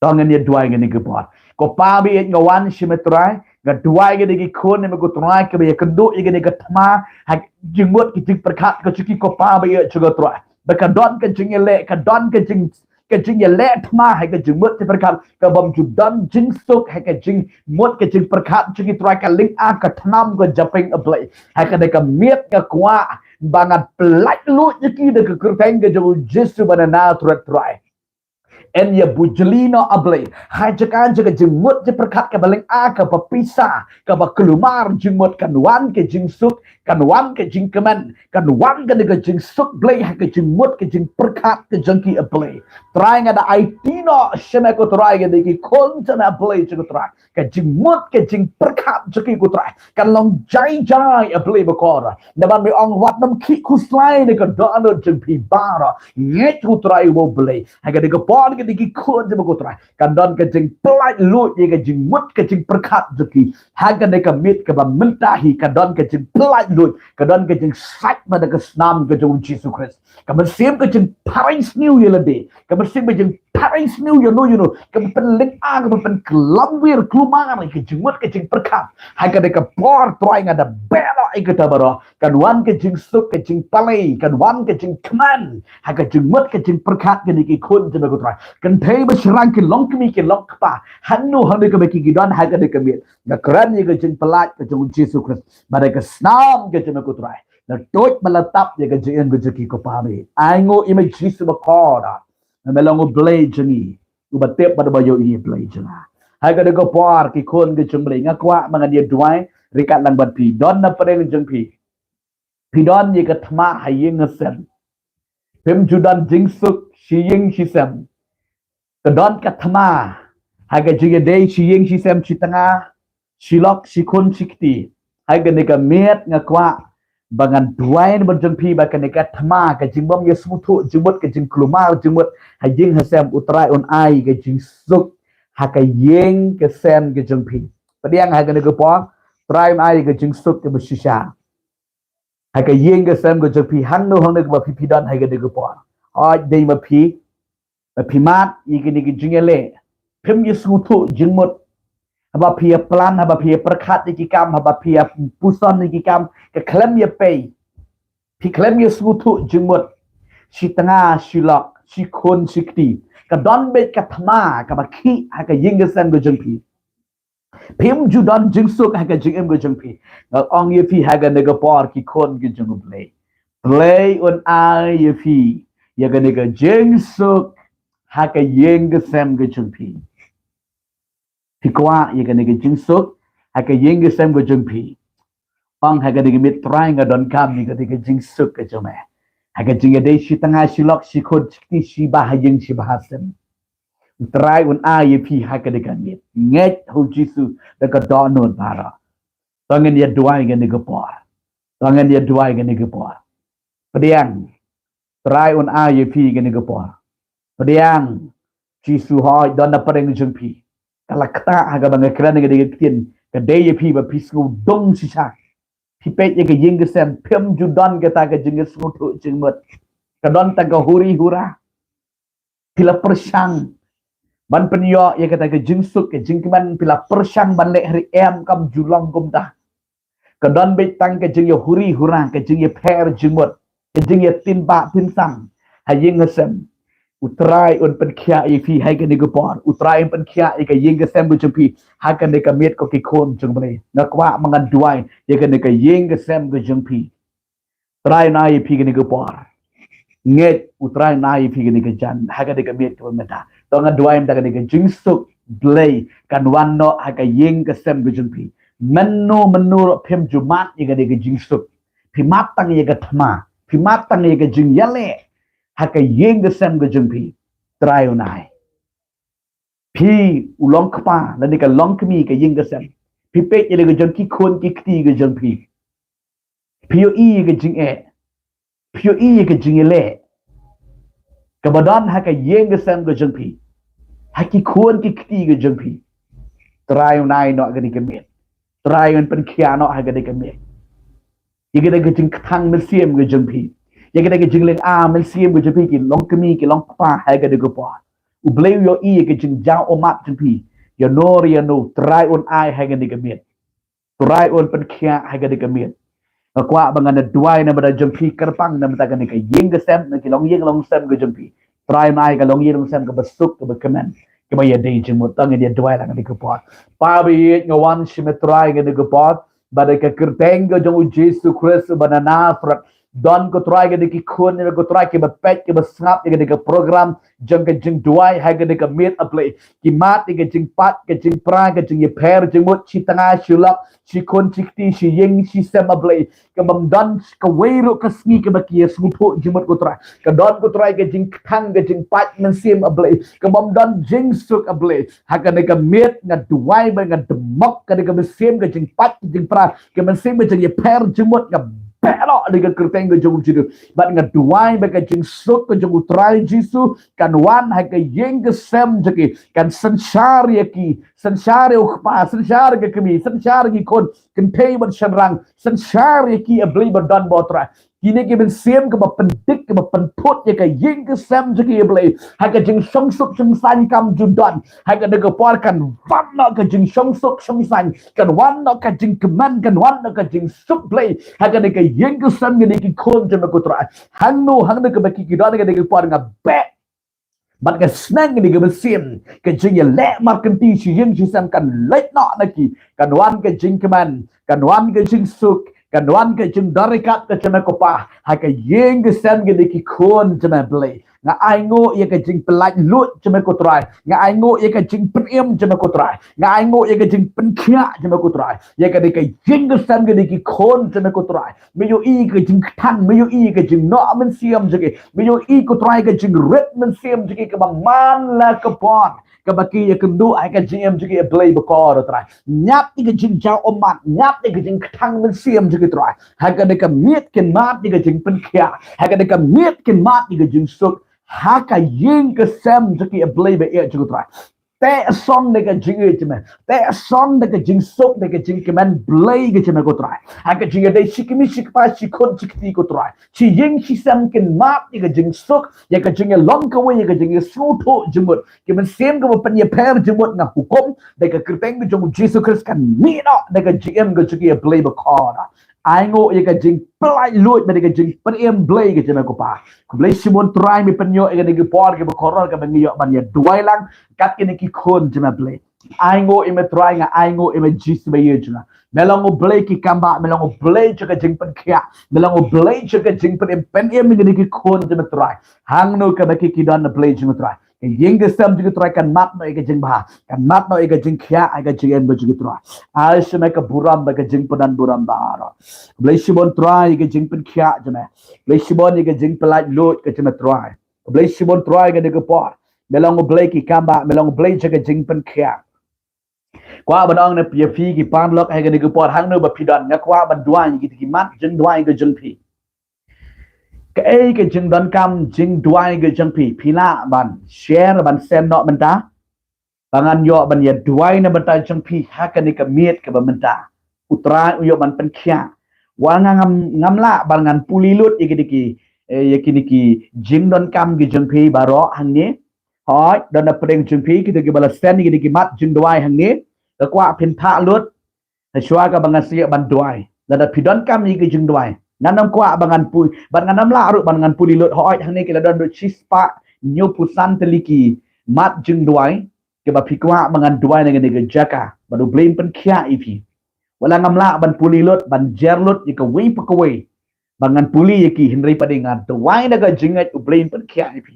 To ngin ïa duwai ïa kane ka por. Ko Pa ba ïeit, nga wan sha me Trai, nga duwai ïa kine ki khun jong me ko Trai, kiba ïakynduh ïa kane ka thma ha ka jingmut ka jingpyrkhat ka jong ki, ko Pa ba ïeit jong nga Trai. Ba ka don ka jingïaleh, ka don ka jing, ka jingïaleh thma ha ka jingmut jingpyrkhat, ka bym ju don jingsuk ha ka jingmut ka jingpyrkhat jong ki Trai, ka lynga, ka thnam, ka japing, A Blei. Ha kane ka miet nga kwah ba ngan pyllait luid ïa ki da ka kyrteng ka jong U Jisu ba na Nasareth Trai. Yn ïa bujli noh A Blei ha jaka jong ka jingmut jingpyrkhat kaba lynga, kaba pisa, kaba kulmar jingmut. Kan wan ka jingsuk, kan wan ka jingkmen, kan wan kane ka jingsuk Blei ha ka jingmut ka jingpyrkhat ka jong ki A Blei. Trai, nga da aiti noh sha me ko Trai ïa kine ki khun jong me A Blei jong nga Trai. Ka jingmut ka jingpyrkhat jong ki ko Trai kan long jai jai A Blei bakordor. Namar me ong wat nym khih khuslai na ka dohnud jong phi baroh. Ngeit ko Trai U Blei, ha kane ka por kine ki khun jong me ko Trai kan don ka jingpyllait luid ïa ka jingmut ka jingpyrkhat jong ki ha kane ka miet kaba mynta hi. Ka don ka jingpyllait luid, ka don ka jingsait bad ka snam ka jong U Jisu Khrist. Ka mynsiem ka jingpyrshang sniew ïa lade, ka mynsiem ka jingpyrshang sniew ïa no ïa no, ka pynlynga, ka pynkylla wir kulmar ïa ka jingmut ka jingpyrkhat. Ha kane ka por Trai nga da beh noh ïa kata baroh. Kan wan ka jingsuk, ka jingpalei, kan wan ka jingkmen ha ka jingmut ka jingpyrkhat kine ki khun jong me ko Trai. Kynthei bashynrang, ki longkmie ki longkpa, hangno hangno kaba ki don ha kane ka miet, nga kren ïa ka jingpyllait ka jong U Jisu Khrist bad ka snam ka jong me ko Trai. La tuid bad la tap ïa ka jingim ka jong ki ko Pa. Ai nguh ïa me Jisu bakordor. Me long U Blei jong ngi, uba tip bad uba ïohi, Blei jong nga. Ha kane ka por ki khun ka jong U Blei, nga kwah ba ngan ïa duwai ryngkat lang bad phi. Don na pdeng jong phi, phi don ïa ka thma ha ïing ha sem. Phim ju don jingsuk shi ïing shi sem. Ka don ka thma ha ka jingïadei shi ïing shi sem, shi tnga shi lok, shi khun shi kti. Ha kane ka miet nga kwah ba ngan duwai na bynta jong phi ba kane ka thma, ka jingbym ïasngewthuh jingmut, ka jingkulmar jingmut ha ïing ha sem, U Trai un ai ka jingsuk ha ka ïing ka sem ka jong phi. Pdiang, ha kane ka por Trai un ai ka jingsuk kaba shisha ha ka ïing ka sem ka jong phi, hangno hangno kaba phi phi don ha kane ka por. Hooid, dei ma phi, ba phi mad ïa kine ki jingïaleh, phim ïasngewthuh jingmut. Haba phi ïa plan, haba phi ïa pyrkhat ïa ki kam, haba phi ïa puson ïa ki kam, ka khlem ïa pei. Phi khlem ïasngewthuh jingmut. Shi tnga shi lok, shi khun shi kti, ka don beit ka thma kaba khih ha ka ïing ka sem ka jong phi. Phim ju don jingsuk ha ka jingim ka jong phi. Nga ong ïa phi, ha kane ka por ki khun ki jong U Blei, Blei un ai ïa phi ïa kane ka jingsuk ha ka ïing ka sem ka jong phi. Phi kwah ïa kane ka jingsuk ha ka ïing ka sem ka jong phi? Ong, ha kane ka miet Trai nga donkam ïa kane ka jingsuk ka jong me ha ka jingïadei shi tnga shi lok, shi khun shi kti, shi bha ha ïing shi bha ha sem. Trai un ai ïa phi ha kane ka miet. Ngeit ha U Jisu da ka dohnud baroh. To ngin ïa duwai kane ka por. To ngin ïa duwai kane ka por. Pdiang, Trai un ai ïa phi kane ka por. Pdiang, Jisu hooid don na pdeng jong phi. Ka la ktah ha kaba nga kren ïa kane ka ktien, ka dei ïa phi ba phi sngewdong shisha. Phi peit ïa ka ïing ka sem, phim ju don kata ka jingïasngewthuh jingmut. Ka don tang ka huri hura. Phi la pyrshang ban pynïoh ïa kata ka jingsuk ka jingkmen, phi la pyrshang ban leh hynrei em, kam ju long kumta. Ka don beit tang ka jingïahuri hura, ka jingïapher jingmut, ka jingïatymbah tynsam ha ïing ha sem. U Trai un pynkhiah ïa phi ha kane ka por. U Trai un pynkhiah ïa ka ïing ka sem ka jong phi ha kane ka miet, ko ki khun jong U Blei. Nga kwah ba ngan duwai ïa kane ka ïing ka sem ka jong phi. Trai un ai ïa phi kane ka por. Ngeit U Trai un ai ïa phi kane ka jan ha kane ka miet kaba mynta. To ngan duwai mynta, kane ka jingsuk Blei kan wan noh ha ka ïing ka sem ka jong phi. Mynno mynno ruh phim ju mad ïa kane ka jingsuk. Phi mad tang ïa ka thma, phi mad tang ïa ka jingïaleh ha ka ïing ka sem ka jong phi. Trai un ai. Phi u long kpa lane ka long kmie ka ïing ka sem, phi peit ïa la ka jong ki khun ki kti ka jong phi. Phi ïohi ïa ka jingeh, phi ïohi ïa ka jingïaleh kaba don ha ka ïing ka sem ka jong phi, ha ki khun ki kti ka jong phi. Trai un ai noh ha kane ka miet. Trai un pynkhiah noh ha kane ka miet. Ïa kane ka jingkthang mynsiem ka jong phi, ïa kane ka jinglynga mynsiem ka jong phi, ki long kmie ki long kpa ha kane ka por. U Blei u ïohi ïa ka jingjaw ummat jong phi. Ïano ïano Trai un ai ha kane ka miet. Trai un pynkhiah ha kane ka miet. Nga kwah ba ngan duwai na bynta jong phi kyrpang, na bynta kane ka ïing ka sem, na ki longïing longsem ka jong phi. Trai un ai ka longïing longsem kaba suk, kaba kmen, kaba ïadei jingmut. To ngin ïa duwai lang ha kane ka por. Pa ba ïeit, nga wan sha me Trai ha kane ka por, ba da ka kyrteng ka jong U Jisu Khrist uba na Nasareth. Don ko Trai kane ki khun, ko Trai kiba peit, kiba sngap ïa kane ka program jong ka jingduwai ha kane ka miet, A Blei. Ki mad ïa ka jingpait, ka jingpra, ka jingïapher jingmut, shi tnga shi lok, shi khun shi kti, shi ïing shi sem, A Blei. Ka bym don kawei ruh ka sngi kaba ki ïasngewthuh jingmut, ko Trai. Ka don, ko Trai, ka jingkthang, ka jingpait mynsiem, A Blei. Ka bym don jingsuk, A Blei. Ha kane ka miet nga duwai ba nga dmok kane ka mynsiem ka jingpait, ka jingpra, ka mynsiem ka jingïapher jingmut, nga beh noh da ka kyrteng ka jong U Jisu. Bad nga duwai ba ka jingsuk ka jong U Trai Jisu kan wan ha ka ïing ka sem jong ki, kan synshar ïa ki, synshar ïa u kpa, synshar ïa ka kmie, synshar ïa ki khun, kynthei bad shynrang, synshar ïa ki, A Blei badonbor Trai. Kine ki mynsiem kiba pyndik, kiba pynphut ïa ka ïing ka sem jong ki, A Blei. Ha ka jingshongsuk shongsaiñ kam ju don. Ha kane ka por kan wan noh ka jingshongsuk shongsaiñ, kan wan noh ka jingkmen, kan wan noh ka jingsuk, Blei. Ha kane ka ïing ka sem kine ki khun jong me, ko Trai. Hangno hangno kaba ki ki don ha kane ka por, nga beh bad nga sneng ïa kane ka mynsiem ka jingïaleh markynti shi ïing shi sem kan leit noh na ki. Kan wan ka jingkmen, kan wan ka jingsuk, kan wan ka jingdor ryngkat, ka jong me, ko Pa. Ha ka ïing ka sem kine ki khun jong me, Blei. Nga ainguh ïa ka jingpyllait luid jong me, ko Trai. Nga ainguh ïa ka jingpynim jong me, ko Trai. Nga ainguh ïa ka jingpynkhiah jong me, ko Trai. Ïa kane ka ïing ka sem kine ki khun jong me, ko Trai. Me ïohi ka jingkthang, me ïohi ka jingnoh mynsiem jong ki. Me ïohi, ko Trai, ka jingrit mynsiem jong ki kaba man la ka por, kaba ki ïakynduh ha ka jingim jong ki, A Blei bakordor Trai. Ñiad ïa ka jingjaw ummat, ñiad ïa ka jingkthang mynsiem jong ki, Trai. Ha kane ka miet kin mad ïa ka jingpynkhiah. Ha kane ka miet kin mad ïa ka jingsuk. Ha ka ïing ka sem jong ki, A Blei ba ïeit jong ki, Trai. Teh song da ka jingïeit jong me. Teh song da ka jingsuk, da ka jingkmen, Blei, ka jong me, ko Trai. Ha ka jingïadei shi kmie shi kpa, shi khun shi kti, ko Trai. Shi ïing shi sem kin mad ïa ka jingsuk, ïa ka jingïalong kawei, ïa ka jingïasngewthuh jingmut. Ki mynsiem kiba pynïapher jingmut, nga hukum da ka kyrteng ka jong U Jisu Khrist kan mih noh da ka jingim ka jong ki, A Blei bakordor. Ainguh ïa ka jingpyllait luid bad ïa ka jingpynim, Blei, ka jong me, ko Pa. Khublei shibun, Trai, me pynïoh ïa kane ka por kaba kordor kaba ngi ïoh ban ïa duwai lang kat kine ki khun jong me, Blei. Ainguh ïa me, Trai, nga ainguh ïa me, Jisu ba ïeit jong nga. Me long U Blei ki kambah, me long U Blei jong ka jingpynkhiah, me long U Blei jong ka jingpynim, pynim ïa kine ki khun jong me, Trai. Hangno kaba ki ki don, A Blei jong nga, Trai. Ka ïing ka sem jong ki, Trai, kan mad noh ïa ka jingbha, kan mad noh ïa ka jingkhiah, ïa ka jingim ka jong ki, Trai. Ai sha me ka burom bad ka jingpyndonkam burom baroh. Khublei shibun, Trai, ïa ka jingpynkhiah jong me. Khublei shibun ïa ka jingpyllait luid ka jong me, Trai. Khublei shibun, Trai, ïa kane ka por. Me long U Blei ki kambah, me long U Blei jong ka jingpynkhiah. Kwah ban ong na phi, ïa phi ki paralok, ha kane ka por, hangno ba phi don, nga kwah ban duwai ïa ki, ki mat jingduwai ka jong phi. Kaei ka jingdonkam jingduwai ka jong phi, phi lah ban share, ban send noh mynta, ba ngan ïoh ban ïa duwai na bynta jong phi ha kane ka miet kaba mynta. U Trai u ïoh ban pynkhiah. Wat nga ngam, ngam lah ban ngan pule lut ïa kine ki, eh, ïa kine ki jingdonkam ki jong phi baroh hangne. Hooid, don na pdeng jong phi kito kiba la send ïa kine ki mat jingduwai hangne. Nga kwah phin thah lut. Hashwa kaba ngan sa ïoh ban duwai. Lada phi donkam ïa ki jingduwai, ngan ym kwah ba ngan pule, bad ngan ym lah ruh ban ngan pule lut. Hooid, hangne ki la don ruh shispah hynñiewphew san tylli ki mat jingduwai kiba phi kwah ba ngan duwai na kane ka jaka, bad U Blei un pynkhiah ïa phi. Wat la ngam lah ban pule lut, ban jer lut ïa kawei pa kawei ba ngan pule ïa ki, hynrei pat nga duwai na ka jingngeit, U Blei un pynkhiah ïa phi.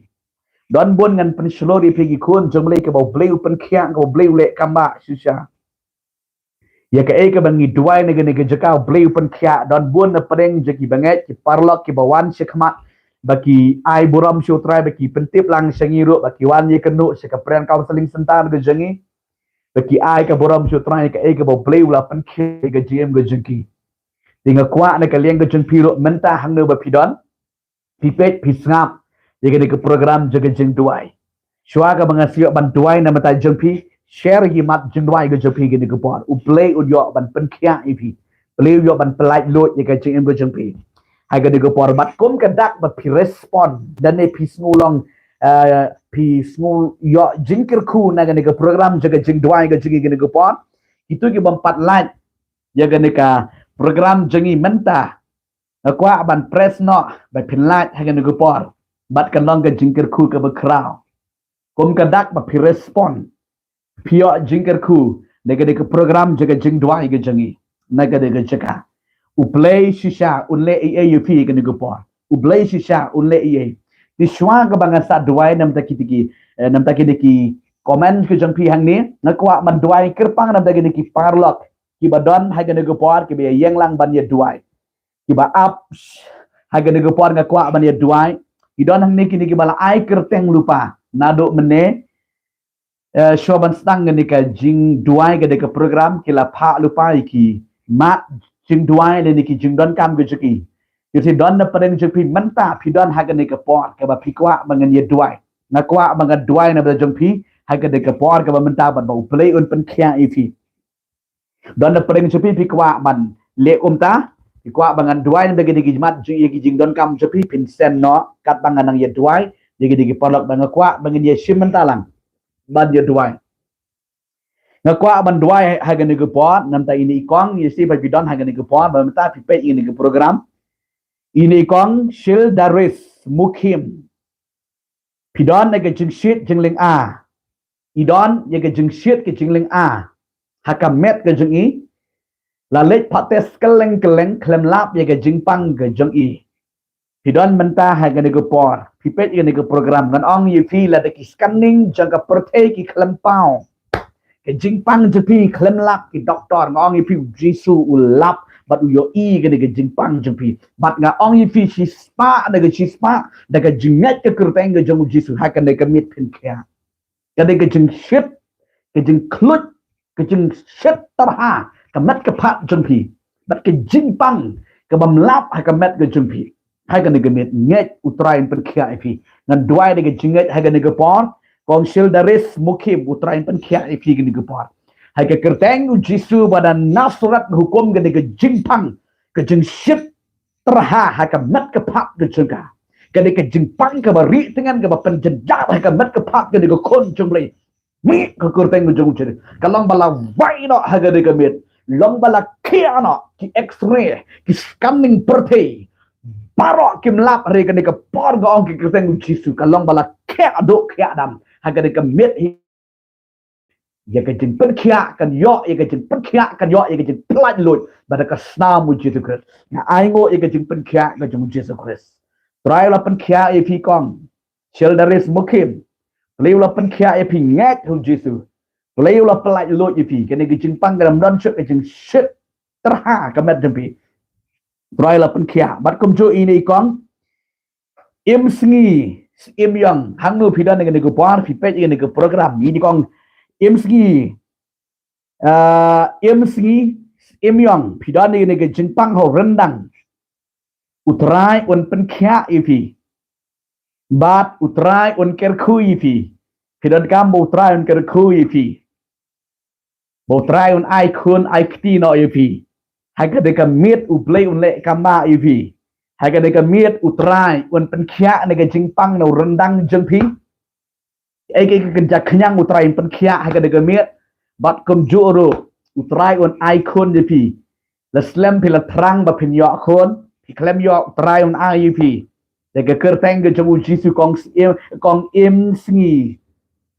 Don bun, ngan pynshlur ïa phi ki khun jong U Blei kiba U Blei u pynkhiah, kiba U Blei u leh kam bah shisha. Ïa kaei kaba ngi duwai na kane ka jaka, U Blei u pynkhiah. Don bun na pdeng jong ki bangeit, ki paralok kiba wan shakhmat ba ki ai burom sha U Trai, ba ki pyntip lang sha ngi ruh, ba ki wan ïakynduh sha ka Prayer Counseling Center ka jong ngi, ba ki ai ka burom sha U Trai ïa kaei kaba U Blei u la pynkhiah ïa ka jingim ka jong ki. Te nga kwah na ka liang ka jong phi ruh mynta, hangno ba phi don, phi peit, phi sngap ïa kane ka program jong ka jingduwai. Shuwa kaba nga sa ïoh ban duwai na ka bynta jong phi, share ïa ki mat jingduwai ka jong phi kane ka por. U Blei un ïoh ban pynkhiah ïa phi. U Blei un ïoh ban pyllait luid ïa ka jingim ka jong phi ha kane ka por. Bad kum ka dak ba phi respond, lane phi sngew long, eh, phi sngew ïoh jingkyrkhu na kane ka program jong ka jingduwai ka jong ngi kane ka por, kito ki bym pat lait ïa kane ka program jong ngi mynta, nga kwah ban press noh ba phin lait ha kane ka por. Bad kan long ka jingkyrkhu kaba khraw. Kum ka dak ba phi respond, phi ïoh jingkyrkhu na kane ka program jong ka jingduwai ka jong ngi na kane ka jaka, U Blei shisha un leh ei ei ïa phi ha kane ka por. U Blei shisha un leh ei ei. Te shuwa kaba nga sa duwai na ka bynta kine ki, eh, na ka bynta kine ki comment ka jong phi hangne, nga kwah ban duwai kyrpang na ka bynta kine ki paralok kiba don ha kane ka por, kiba ïeng lang ban ïaduwai, kiba ap ha kane ka por, nga kwah ban ïaduwai. Ki don hangne kine kiba la ai kyrteng lypa naduh mynne, eh, shuwa ban sdang kane ka jingduwai, kane ka program, ki la phah lypa ïa ki mat jingduwai lane ki jingdonkam ka jong ki. Te don na pdeng jong phi mynta, phi don ha kane ka por kaba phi kwah ba ngan ïaduwai. Nga kwah ba ngan duwai na ka bynta jong phi ha kane ka por kaba mynta, bad ba U Blei un pynkhiah ïa phi. Don na pdeng jong phi, phi kwah ban leh kumta, phi kwah ba ngan duwai na ka bynta kine ki mat jong, ïa ki jingdonkam jong phi, phin send noh katba nga nang ïaduwai ïa kine ki paralok ba nga kwah ba ngin ïashim mynta lang ban ïaduwai. Nga kwah ban duwai ha kane ka por na ka bynta ine i kong, ïa shi ba phi don ha kane ka por, ba mynta phi peit ïa kane ka program. Ine i kong Shildaris Mukhim. Phi don ïa ka jingshit jinglyng-a. I don ïa ka jingshit ka jinglyng-a ha ka met ka jong i. La leit phah test kylleng kylleng, khlem lap ïa ka jingpang ka jong i. Phi don mynta ha kane ka por, phi peit ïa kane ka program, ngan ong ïa phi, lada ki scanning jong ka pyrthei ki khlem paw ka jingpang jong phi, khlem lap ki doktor, nga ong ïa phi, U Jisu u lap bad u ïohi kane ka jingpang jong phi. Bad nga ong ïa phi, shispah na ka shispah da ka jingngeit ka kyrteng ka jong U Jisu, ha kane ka miet phin khiah. Kane ka jingshit, ka jingkhluit, ka jingshit tyrha ka met ka phad jong phi, bad ka jingpang ka bym lap ha ka met ka jong phi, ha kane ka miet, ngeit, U Trai un pynkhiah ïa phi. Ngan duwai da ka jingngeit ha kane ka por. Kong Shildaris Mukhim, U Trai un pynkhiah ïa phi kane ka por. Ha ka kyrteng U Jisu ba na Nasareth, nga hukum kane ka jingpang, ka jingshit tyrha ha ka met ka phad ka jong ka. Kane ka jingpang kaba rieh tyngen, kaba pynjynjar ha ka met ka phad kane ka khun jong U Blei, mih ha ka kyrteng ka jong U Jisu. Ka long ba la wai noh ha kane ka miet. Long ba la khiah noh ki X-ray, ki scanning pyrthei, baroh kim lap ha kane ka por, nga ong ha ka kyrteng U Jisu. Ka long ba la khiah duh khiah dam ha kane ka miet. Ïa ka jingpynkhiah kan ïoh, ïa ka jingpynkhiah kan ïoh, ïa ka jingpyllait luid ba da ka snam U Jisu Khrist. Nga ai nguh ïa ka jingpynkhiah ka jong U Jisu Khrist. Trai u la pynkhiah ïa phi kong Shildaris Mukhim. Trai u la pynkhiah ïa phi, ngeit ha U Jisu. Trai u la pyllait luid ïa phi. Kane ka jingpang ka dang don shuh, ka jingshit tyrha ka met jong phi. Trai u la pynkhiah. Bad kumjuh ine i kong Im Sngi Im Ïong, hangno phi don ïa kane ka por, phi peit ïa kane ka program, ine i kong Im Sngi, ah, Im Sngi Im Ïong, phi don ïa kane ka jingpang ha u ryndang. U Trai un pynkhiah ïa phi. Bad U Trai un kyrkhu ïa phi. Phi donkam ba U Trai un kyrkhu ïa phi, ba U Trai un ai khun ai kti noh ïa phi. Ha kane ka miet U Blei un leh kam bah ïa phi. Ha kane ka miet U Trai un pynkhiah ïa ka jingpang na u ryndang jong phi. Ei, ka, ka, ka jingkhñiang U Trai un pynkhiah ha kane ka miet. Bad kumjuh ruh U Trai un ai khun ïa phi. La slem phi la thrang ba phin ïoh khun, phi khlem ïoh, U Trai un ai ïa phi. Da ka kyrteng ka jong u Jisu kong siem, kong im sngi,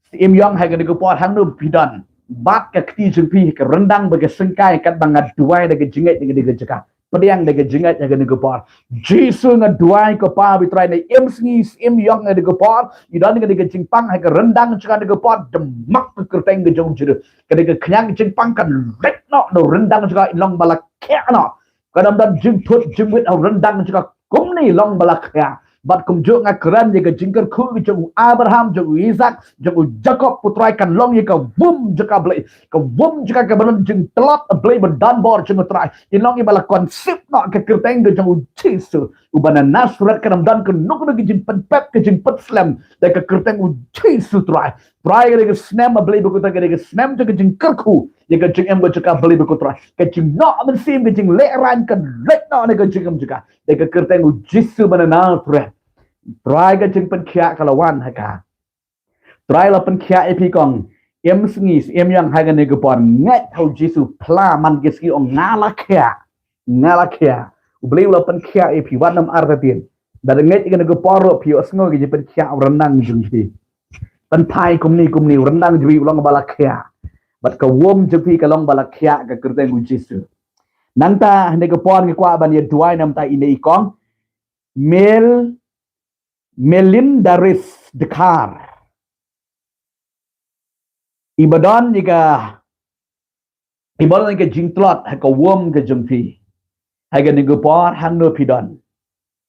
siem ïong ha kane ka por hangno phi don. Bat ka kti jong phi ha ka ryndang bad ka syngkai katba nga duwai da ka jingngeit ha kane ka jaka. Pdiang da ka jingngeit ha kane ka por. Jisu nga duwai ko Pa ba Trai, na im sngi siem ïong ha kane ka por. I don ha kane ka jingpang ha ka ryndang jong kane ka por. Dam ha ka kyrteng ka jong u Jisu. Kane ka khñiang jingpang kan leit noh na u ryndang jong ka, i long ba la khiah noh. Kan ym don jingthut jingwit ha u ryndang jong ka kumne, i long ba la khiah. Bad kumjuh nga kren ïa ka jingkyrkhu jong u Abraham, jong u Isak, jong u Jakob, ko Trai, kan long ïa ka wum jong ka Blei. Ka wum jong ka kaba don jingtlot, a Blei ba don bor jong u Trai. I long i ba la conceive noh ha ka kyrteng ka jong u Jisu. Uba na Nasareth, kan ym don kano kano ka jingpynpep, ka jingpynslem. Da ka kyrteng u Jisu Trai. Trai, kane ka snem a Blei ba ko Trai, kane ka snem jong ka jingkyrkhu. Ïa ka jingim ka jong ka Blei ba ko Trai. Ka jingnoh mynsiem, ka jinglehrain kan leit noh na ka jingim jong ka. Da ka kyrteng u Jisu ba na Nasareth. Trai, ka jingpynkhiah ka la wan ha ka. Trai, la pynkhiah ïa phi kong. Im sngi siem ïong ha kane ka por. Ngeit ha u Jisu, phla man ki sngi ong nga la khiah. Nga la khiah. U Blei u la pynkhiah ïa phi, wat nym artatien. Da ngeit ïa kane ka por ruh phi ïohsngew ka jingpynkhiah u ryndang jong phi. Pynthai kumne kumne, u ryndang jong phi u long ba la khiah. Bad ka wum jong phi ka long ba la khiah ha ka kyrteng u Jisu. Nangta ha kane ka por ngi kwah ban ïa duwai namar ine i kong Mel Melindaris Dkhar. I ba don ïa ka, i ba don ïa ka jingtlot ha ka wum ka jong phi. Ha kane ka por hangno phi don.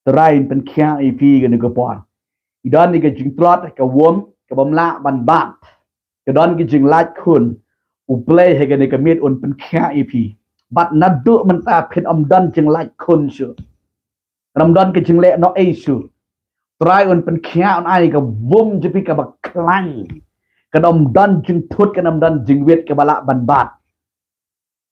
Trai, pynkhiah ïa phi ha kane ka por. I don ïa ka jingtlot ha ka wum, ka bym lah ban bat. Ka don ka jinglait khun. U Blei ha kane ka miet un pynkhiah ïa phi. Bad naduh mynta phin ym don jinglait khun shuh. Kan ym don ka jingleh noh ei shuh. Trai un pynkhiah, un ai ka wum jong phi kaba khlaiñ. Kan ym don jingthut, kan ym don jingwit kaba lah ban bat.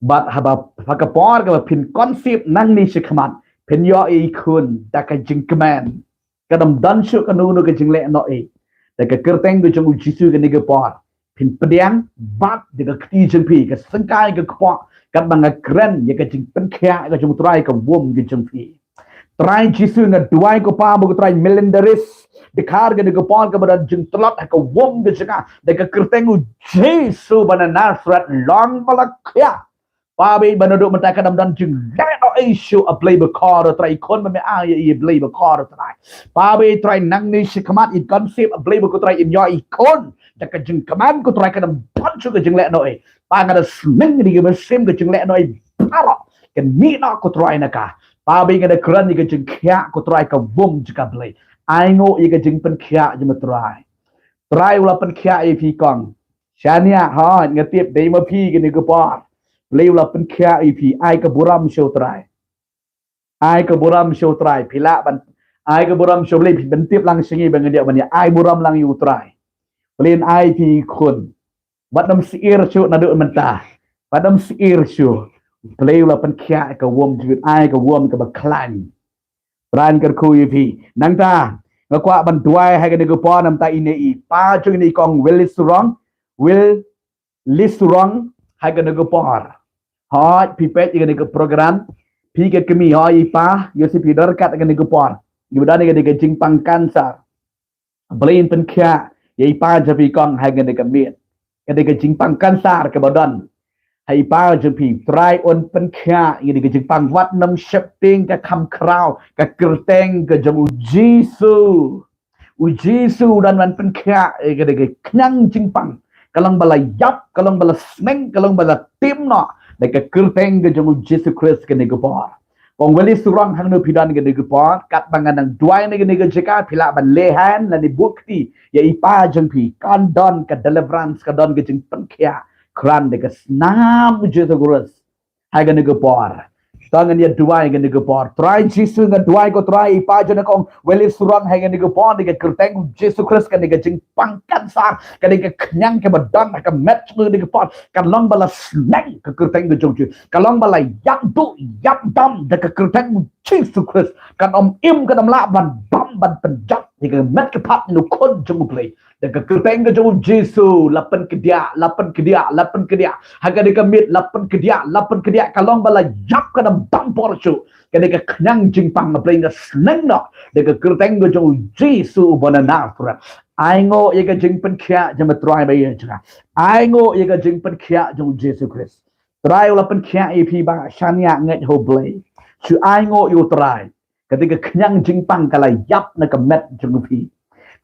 Bad haba, ha ka por kaba phin conceive nangne shakhmat, phin ïoh ïa i khun da ka jingkmen. Kan ym don shuh kano kano ka jingleh noh ei. Da ka kyrteng ka jong u Jisu ha kane ka por. Phin pdiang, bat da ka kti jong phi, ka syngkai ka kpoh, katba nga kren ïa ka jingpynkhiah ka jong u Trai ha ka wum ka jong phi. Trai Jisu, nga duwai ko Pa ba ko Trai, Melindaris Dkhar ha kane ka por kaba don jingtlot ha ka wum ka jong ka, da ka kyrteng u Jisu ba na Nasareth, long ba la khiah. Pa, ba naduh mynta kan ym don jingleh noh ei shuh, a Blei bakhuid, Trai, i khun ba me ai ïa i, a Blei bakhuid, Trai. Pa, Trai, nangne shakhmat i conceive, a Blei bakhuid, Trai, in ïoh i khun. Da ka jingkmen ko Trai, kan ym don shuh ka jingleh noh ei. Pa, nga da sneng ïa ka mynsiem ka jingleh noh ei baroh. Kan mih noh ko Trai na ka. Pa, nga da kren ïa ka jingkhiah ko Trai ha ka wum jong ka Blei. Ai nguh ïa ka jingpynkhiah jong me Trai. Trai u la pynkhiah ïa phi kong. Shaniah, hooid, nga tip dei ma phi ha kane ka por. Blei u la pynkhiah ïa phi, ai ka burom sha u Trai. Ai ka burom sha u Trai, phi lah ban ai ka burom sha u Blei, phi pyntip lang sha ngi ba ngin ïoh ban ïa ai burom lang ïa u Trai. Blei un ai phi khun. Wat nym sheptieng shuh naduh mynta. Wat nym sheptieng shuh. Blei u la pynkhiah ïa ka wum, jingwit, ai ka wum kaba khlaiñ. Trai un kyrkhu ïa phi. Nangta nga kwah ban duwai ha kane ka por namar ine i pa jong ine i kong Willis Surong. Willis Surong, ha kane ka por. Hooid, phi peit ïa kane ka program. Phi ka kmie, hooid i pa, ïoh shu phi dor kat ha kane ka por. Ngi ba don ïa kane ka jingpang cancer. Blei un pynkhiah ïa i pa jong phi kong ha kane ka miet. Kane ka jingpang cancer kaba don ha i pa jong phi, Trai un pynkhiah ïa kane ka jingpang, wat nym sheptieng ka kham khraw, ka kyrteng ka jong u Jisu. U Jisu u dang wan pynkhiah ïa kane ka khñiang jingpang. Ka long ba la ïap, ka long ba la sneng, ka long ba la tim noh. Da ka kyrteng ka jong u Jisu Khrist ha kane ka por. Kong Willis Surong, hangno phi don ha kane ka por, katba nga nang duwai na kane ka jaka, phi lah ban leh hand lane buh kti ïa i pa jong phi, kan don ka deliverance, ka don ka jingpynkhiah khraw da ka snam u Jisu Khrist ha kane ka por. To ngin ïa duwai ha kane ka por. Trai Jisu, nga duwai ko Trai, i pa jong kong Willis Surong ha kane ka por, da ka kyrteng u Jisu Khrist, kane ka jingpang cancer, kane ka khñiang kaba don ha ka met jong u ha kane ka por, kan long ba la sneng ha ka kyrteng ka jong u Jisu. Kan long ba la ïap duh ïap dam da ka kyrteng u Jisu Khrist. Kan ym im, kan ym lah ban dam ban pynjot ïa ka met ka phad jong u Khun jong u Blei. Da ka kyrteng ka jong u Jisu, la pynkdiah, la pynkdiah, la pynkdiah. Ha kane ka miet, la pynkdiah, la pynkdiah. Kan long ba la ïap, kan ym dam por shuh. Kane ka khñiang jingpang nga plie nga sneng noh da ka kyrteng ka jong u Jisu uba na Nasareth. Ai nguh ïa ka jingpynkhiah jong u Trai ba ïeit jong nga. Ai nguh ïa ka jingpynkhiah jong u Jisu Khrist. Trai u la pynkhiah ïa phi ba shaniah ngeit ha u Blei. Shu ai nguh ïa u Trai. Kata ka khñiang jingpang ka la ïap na ka met jong phi.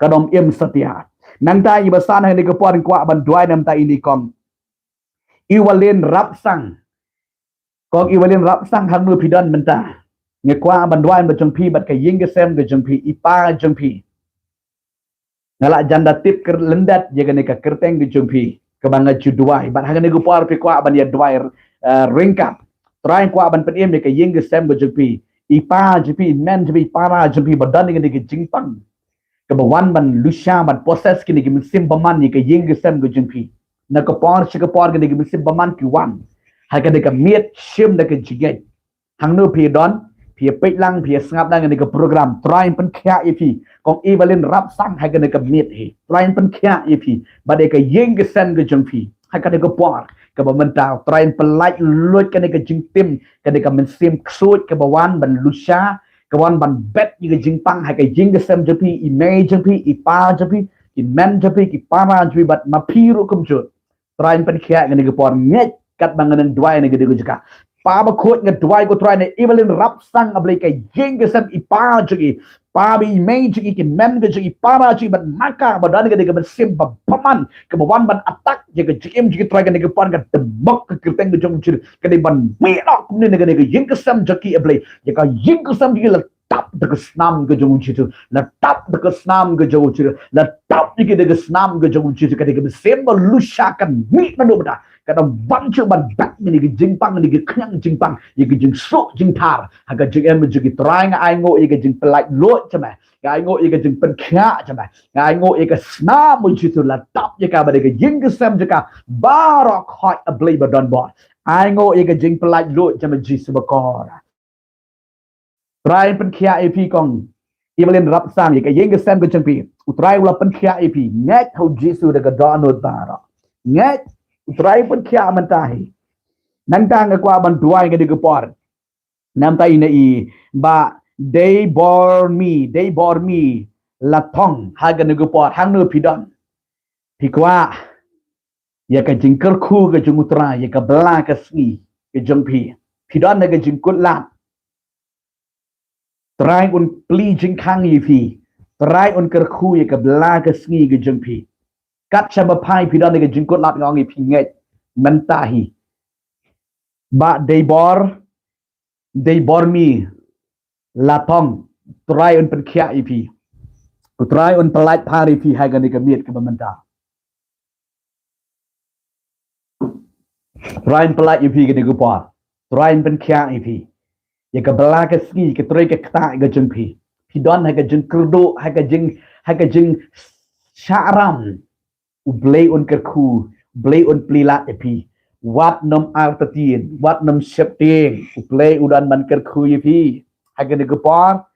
Ka dom im satia. Nangta ïa ba san ha kane ka por nga kwah ban duwai namar ïa i kong Evelyn Rapsang. Kong Evelyn Rapsang, hangno phi don mynta? Nga kwah ban duwai ba jong phi bad ka ïing ka sem ka jong phi, i pa jong phi. Nga la jan da tip kyrlyndet ïa kane ka kyrteng ka jong phi kaba nga ju duwai. Bad ha kane ka por phi kwah ban ïa duwai, eh, ryngkat. Trai kwah ban pynim ïa ka ïing ka sem ka jong phi, i pa jong phi, i men jong phi, i para jong phi ba don ïa kane ka jingpang kaba wan ban lusha ban possess kine ki mynsiem bymman ïa ka ïing ka sem ka jong phi. Na ka por sha ka por kine ki mynsiem bymman ki wan. Ha kane ka miet shim da ka jingngeit. Hangno phi don, phi ïa peit lang, phi ïa sngap lang ïa kane ka program. Trai pynkhiah ïa phi. Kong Evelyn Rapsang ha kane ka miet hi. Trai pynkhiah ïa phi. Bad ïa ka ïing ka sem ka jong phi. Ha kane ka por kaba mynta Trai pynlait luid kane ka jingtim, kane ka mynsiem ksuid kaba wan ban lusha, ka wan ban bet ïa ka jingpang ha ka ïing ka sem jong phi, i mei jong phi, i pa jong phi, ki men jong phi, ki para jong phi bad ma phi ruh kumjuh. Trai pynkhiah ïa kane ka por, ngeit katba nga nang duwai na kane ka jaka. Pa bakhuid, nga duwai ko Trai na Evelyn Rapsang, A Blei, ka ïing ka sem i pa jong i, pa bad i mei jong i, ki men ka jong i, para jong i bad ma ka ba don ïa kane ka mynsiem bymman kaba wan ban attack ïa ka jingim jong ki, Trai, kane ka por nga dmok ha ka kyrteng ka jong u Jisu. Ka dei ban mih noh kumne na kane ka ïing ka sem jong ki, A Blei. Ïa ka ïing ka sem jong ki la tap da ka snam ka jong u Jisu. La tap da ka snam ka jong u Jisu. La tap ïa ki da ka snam ka jong u Jisu. Ka dei ka mynsiem ba lusha kan mih naduh mynta. Kan ym ban shuh ban bat ïa kane ka jingpang, ïa kane ka khñiang jingpang, ïa ka jingsuk jingthar ha ka jingim jong ki, Trai. Nga ai nguh ïa ka jingpynlait luid jong me. Nga ai nguh ïa ka jingpynkhiah jong me. Nga ai nguh ïa ka snam u Jisu la tap ïa ka bad ïa ka ïing ka sem jong ka baroh, A Blei ba donbor. Ai nguh ïa ka jingpynlait luid jong me Jisu bakor. Trai pynkhiah ïa phi kong Evelyn Rapsang, ïa ka ïing ka sem ka jong phi. U Trai u la pynkhiah ïa phi. Ngeit ha u Jisu da ka dohnud baroh. Ngeit, u Trai pynkhiah mynta hi. Nangta nga kwah ban duwai ha kane ka por. Namar ïa i Bah Deibormi, Deibormi Lathong, ha kane ka por, hangno phi don? Phi kwah ïa ka jingkyrkhu ka jong u Trai, ïa ka bylla ka sngi ka jong phi. Phi don ha ka jingkutlad, Trai un plie jingkhang ïa phi. Trai un kyrkhu ïa ka bylla ka sngi ka jong phi. Kat shaba phai phi don ha ka jingkutlad, nga ong ïa phi, ngeit mynta hi. Bah Deibor, Deibormi Lathong, Trai un pynkhiah ïa phi. U Trai un pynlait phar ïa phi ha kane ka miet kaba mynta. Trai un pynlait ïa phi ha kane ka por. Trai un pynkhiah ïa phi. Ïa ka bylla ka sngi, ka trei ka ktah ka jong phi. Phi don ha ka jingkyrduh, ha ka jing, ha ka jingshah ram. U Blei un kyrkhu, U Blei un plie lad ïa phi. Wat nym artatien, wat nym sheptieng. U Blei u don ban kyrkhu ïa phi. Ha kane ka por,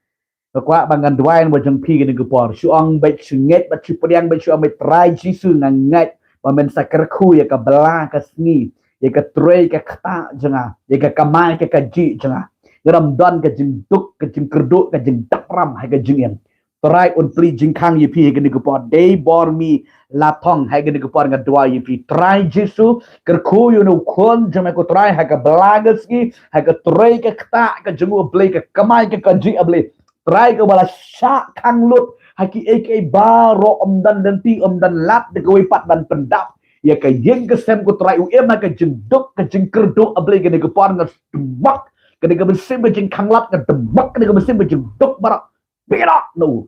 nga kwah ba ngan duwai namar jong phi ha kane ka por. Shu ong beit, shu ngeit bad shu pdiang beit, shu ong beit, Trai Jisu, nga ngeit ba men sa kyrkhu ïa ka bylla ka sngi, ïa ka trei ka ktah jong nga, ïa ka kamai ka kajih jong nga. Ngam don ka jingduk, ka jingkyrduh, ka jingdap ram ha ka jingim. Trai un plie jingkhang ïa phi ha kane ka por. Deibormi Lathong, ha kane ka por nga duwai ïa phi. Trai Jisu, kyrkhu ïa une u khun jong me ko Trai ha ka bylla ka sngi, ha ka trei ka ktah ka jong u, A Blei, ka kamai ka kajih, A Blei. Trai, kaba la shah khang lut ha kiei kiei baroh, ym don lynti, ym don lad da kawei pat ban pyndap ïa ka ïing ka sem ko Trai. U im ha ka jingduk, ka jingkyrduh, A Blei, kane ka por nga dmok kane ka mynsiem ka jingkhang lad, nga dmok kane ka mynsiem ka jingduk baroh. Pyrshah noh,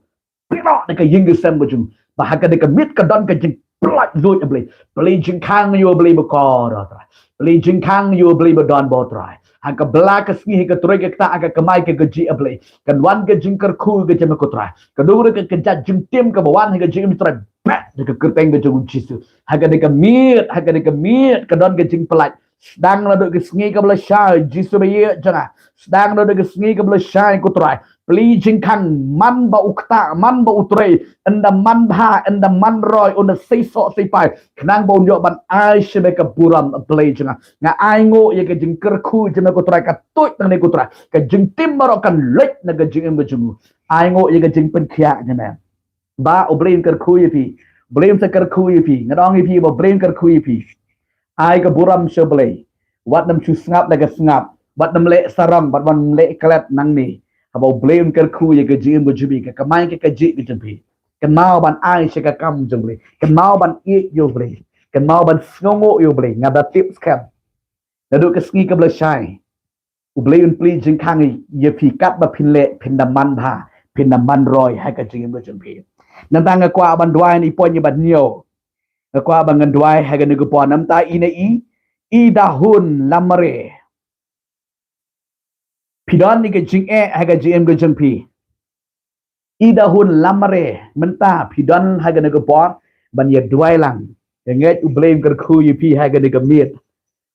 pyrshah noh na ka ïing ka sem ka jong u. Ba ha kane ka miet ka don ka jingpynlait luid, A Blei. Plie jingkhang ïa u, A Blei bakor, Trai. Plie jingkhang ïa u, A Blei badonbor, Trai. Ha ka bylla ka sngi, ha ka trei ka ktah, ha ka kamai ka kajih, A Blei, kan wan ka jingkyrkhu ka jong me ko Trai. Ka dei ruh ka, ka jait jingtim kaba wan ha ka jingim, Trai, bet da ka kyrteng ka jong u Jisu. Ha kane ka miet, ha kane ka miet ka don ka jingpynlait. Sdang naduh ka sngi kaba lashai, Jisu ba ïeit jong nga. Sdang naduh ka sngi kaba lashai ko Trai. Plie jingkhang man ba u kta, man ba u trei, ynda man bha, ynda man roi, ynda sei soh sei pai. Khnang ba un ïoh ban ai sha me ka burom, A Blei jong nga. Nga ai nguh ïa ka jingkyrkhu jong me ko Trai, ka tuid nangne ko Trai. Ka jingtim baroh kan leit na ka jingim ka jong u. Ai nguh ïa ka jingpynkhiah jong me. Ba U Blei un kyrkhu ïa phi. U Blei un sa kyrkhu ïa phi. Nga ong ïa phi ba U Blei un kyrkhu ïa phi. Ai ka burom sha U Blei. Wat nym shu sngap la ka sngap. Wat nym leh sarong, wat nym leh klet nangne. Haba U Blei un kyrkhu ïa ka jingim ka jong phi, ka kamai ka kajih ka jong phi. Kynmaw ban ai sha ka kam jong U Blei. Kynmaw ban ïeit ïa U Blei. Kynmaw ban sngewnguh ïa U Blei. Nga da tip skhem. Naduh ka sngi kaba la shai, U Blei un plie jingkhang ïa phi katba phin leh, phin da man bha, phin da man roi ha ka jingim ka jong phi. Nangta nga kwah ban duwai na i point ba hynñiew. Nga kwah ban ngan duwai ha kane ka por, nangta ine i, i Dahun Lamare. Phi don ïa ka jingeh ha ka jingim ka jong phi. I Dahun Lamare, mynta phi don ha kane ka por ban ïa duwai lang. Nga ngeit U Blei un kyrkhu ïa phi ha kane ka miet.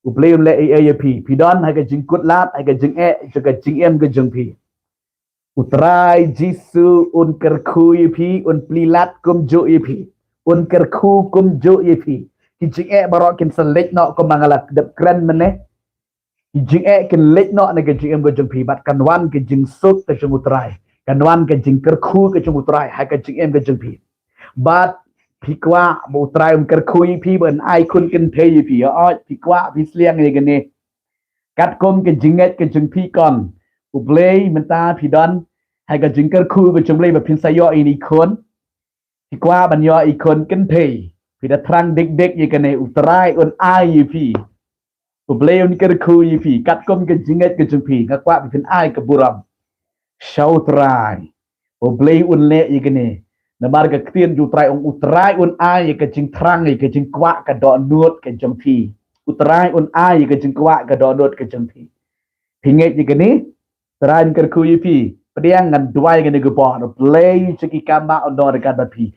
U Blei un leh ei ei ïa phi. Phi don ha ka jingkut lad, ha ka jingeh, ha ka jingim ka jong phi. U Trai Jisu un kyrkhu ïa phi, un plie lad kumjuh ïa phi. Un kyrkhu kumjuh ïa phi. Ki jingeh baroh kin sa leit noh kumba nga la dep kren mynne. Ki jingeh kin leit noh na ka jingim ka jong phi, bad kan wan ka jingsuk ka jong U Trai. Kan wan ka jingkyrkhu ka jong U Trai ha ka jingim ka jong phi. Bad phi kwah ba U Trai un kyrkhu ïa phi, ban ai khun kynthei ïa phi. Ïa, phi kwah, phi sliang ïa kane. Katkum ka jingngeit ka jong phi kong, U Blei mynta phi don ha ka jingkyrkhu ka jong U Blei ba phin sa ïoh ïa i khun. Phi kwah ban ïoh i khun kynthei. Phi da thrang dik dik ïa kane, U Trai un ai ïa phi. U Blei un kyrkhu ïa phi katkum ka jingngeit ka jong phi. Nga kwah ba phin ai ka burom sha U Trai. U Blei un leh ïa kane. Namar ka ktien jong U Trai ong, U Trai un ai ïa ka jingthrang, ïa ka jingkwah, ka dohnud ka jong phi. U Trai un ai ïa ka jingkwah, ka dohnud ka jong phi. Phi ngeit ïa kane? Trai un kyrkhu ïa phi. Pdiang, ngan duwai kane ka por. Blei jong ki kambah un don ryngkat bad phi.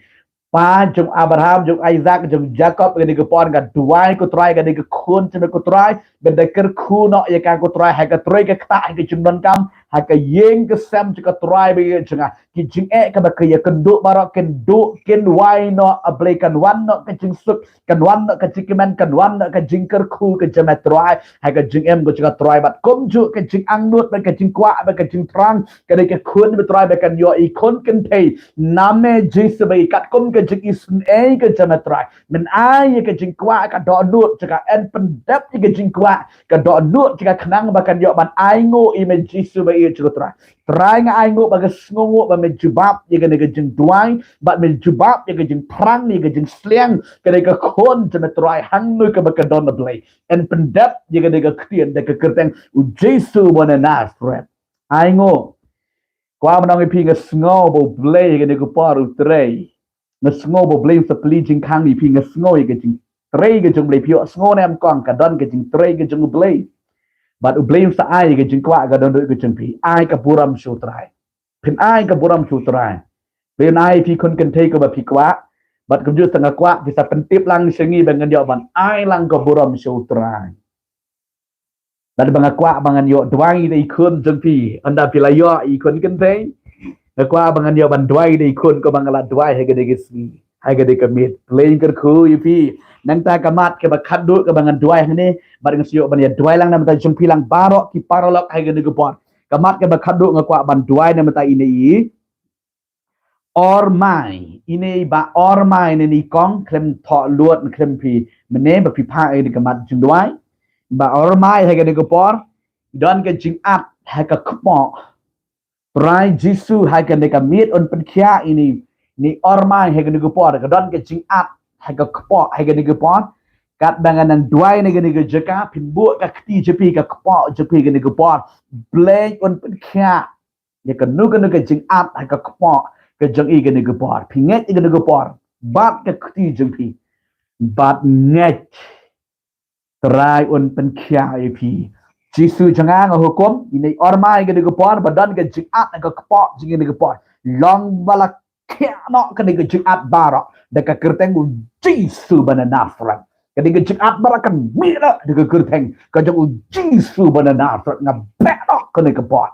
Pa jong Abraham, jong Isaac, jong Jacob, kane ka por nga duwai ko Trai, kane ka khun jong me ko Trai, ban da kyrkhu noh ïa ka ko Trai, ha ka trei ka ktah, ha ka jingdonkam, ha ka ïing ka sem jong ko Trai ba ïeit jong nga. Ki jingeh kaba ka ïakynduh baroh kin duh, kin wai noh, A Blei, kan wan noh ka jingsuk, kan wan noh ka jingkmen, kan wan noh ka jingkyrkhu ka jong me Trai ha ka jingim ka jong nga Trai, bad kumjuh ka jingangnud, bad ka jingkwah, bad ka jingthrang, ka dei ka khun me Trai, ba kan ïoh i khun kynthei. Nam me Jisu ba ïeit, katkum ka jingisynei ka jong me Trai, men ai ïa ka jingkwah, ka dohnud jong ka, yn pyndep ïa ka jingkwah, ka dohnud jong ka, khnang ba kan ïoh ban ai nguh ïa me Jisu ba ïeit jong nga Trai. Trai, nga ai nguh bad nga sngewnguh ba me jubab ïa kane ka jingduwai, bad me jubab ïa ka jingthrang, ïa ka jingsliang ka dei ka khun jong me Trai, hangno kaba ka don, A Blei. Yn pyndep ïa kane ka ktien da ka kyrteng U Jisu uba na Nasareth. Ai nguh. Kwah ban ong ïa phi, nga sngew ba U Blei ha kane ka por u trei. Nga sngew ba U Blei un sa plie jingkhang ïa phi, nga sngew ïa ka jingtrei ka jong U Blei. Phi ïohsngew ne em kong, ka don ka jingtrei ka jong U Blei. Bad U Blei un sa ai ïa ka jingkwah, ka dohnud ka jong phi. Ai ka burom sha U Trai. Phin ai ka burom sha U Trai. Phin ai phi khun kynthei kaba phi kwah. Bad kumjuh sa nga kwah phi sa pyntip lang sha ngi ba ngan ïoh ban ai lang ka burom sha U Trai. Lada ba nga kwah ba ngan ïoh duwai da i khun jong phi, ynda phi la ïoh i khun kynthei, nga kwah ba ngan ïoh ban duwai da i khun kumba nga la duwai ha kane ka sngi, ha kane ka miet. Blei un kyrkhu ïa phi. Nangta ka mat kaba khatduh kaba ngan duwai hangne, bad ngan sa ïoh ban ïa duwai lang na bynta jong phi lang baroh ki paralok ha kane ka por. Ka mat kaba khatduh nga kwah ban duwai na bynta ine i Ormai, ine i Bah Ormai, ine i kong, khlem thoh lut, khlem phi, mynne ba phi phah ïa ka mat jingduwai. Bah Ormai, ha kane ka por, don ka jingat ha ka kpoh. Trai Jisu, ha kane ka miet un pynkhiah ine, ine i Ormai ha kane ka por, ka don ka jingat ha ka kpoh ha kane ka por. Katba ngan nang duwai na kane ka jaka, phin buh ka kti jong phi ha ka kpoh jong phi ha kane ka por. Blei un pynkhiah ïa kano kano ka jingat ha ka kpoh ka jong i ha kane ka por. Phi ngeit ha kane ka por, bat ka kti jong phi. Bad ngeit, Trai un pynkhiah ïa phi. Jisu jong nga, nga hukum ine i Ormai ha kane ka por ba don ka jingat ha ka kpoh jong i ha kane ka por, long ba la khiah noh kane ka jingat baroh da ka kyrteng U Jisu ba na Nasareth. Kane ka jingat baroh kan mih noh da ka kyrteng ka jong U Jisu ba na Nasareth. Nga beh noh kane ka por.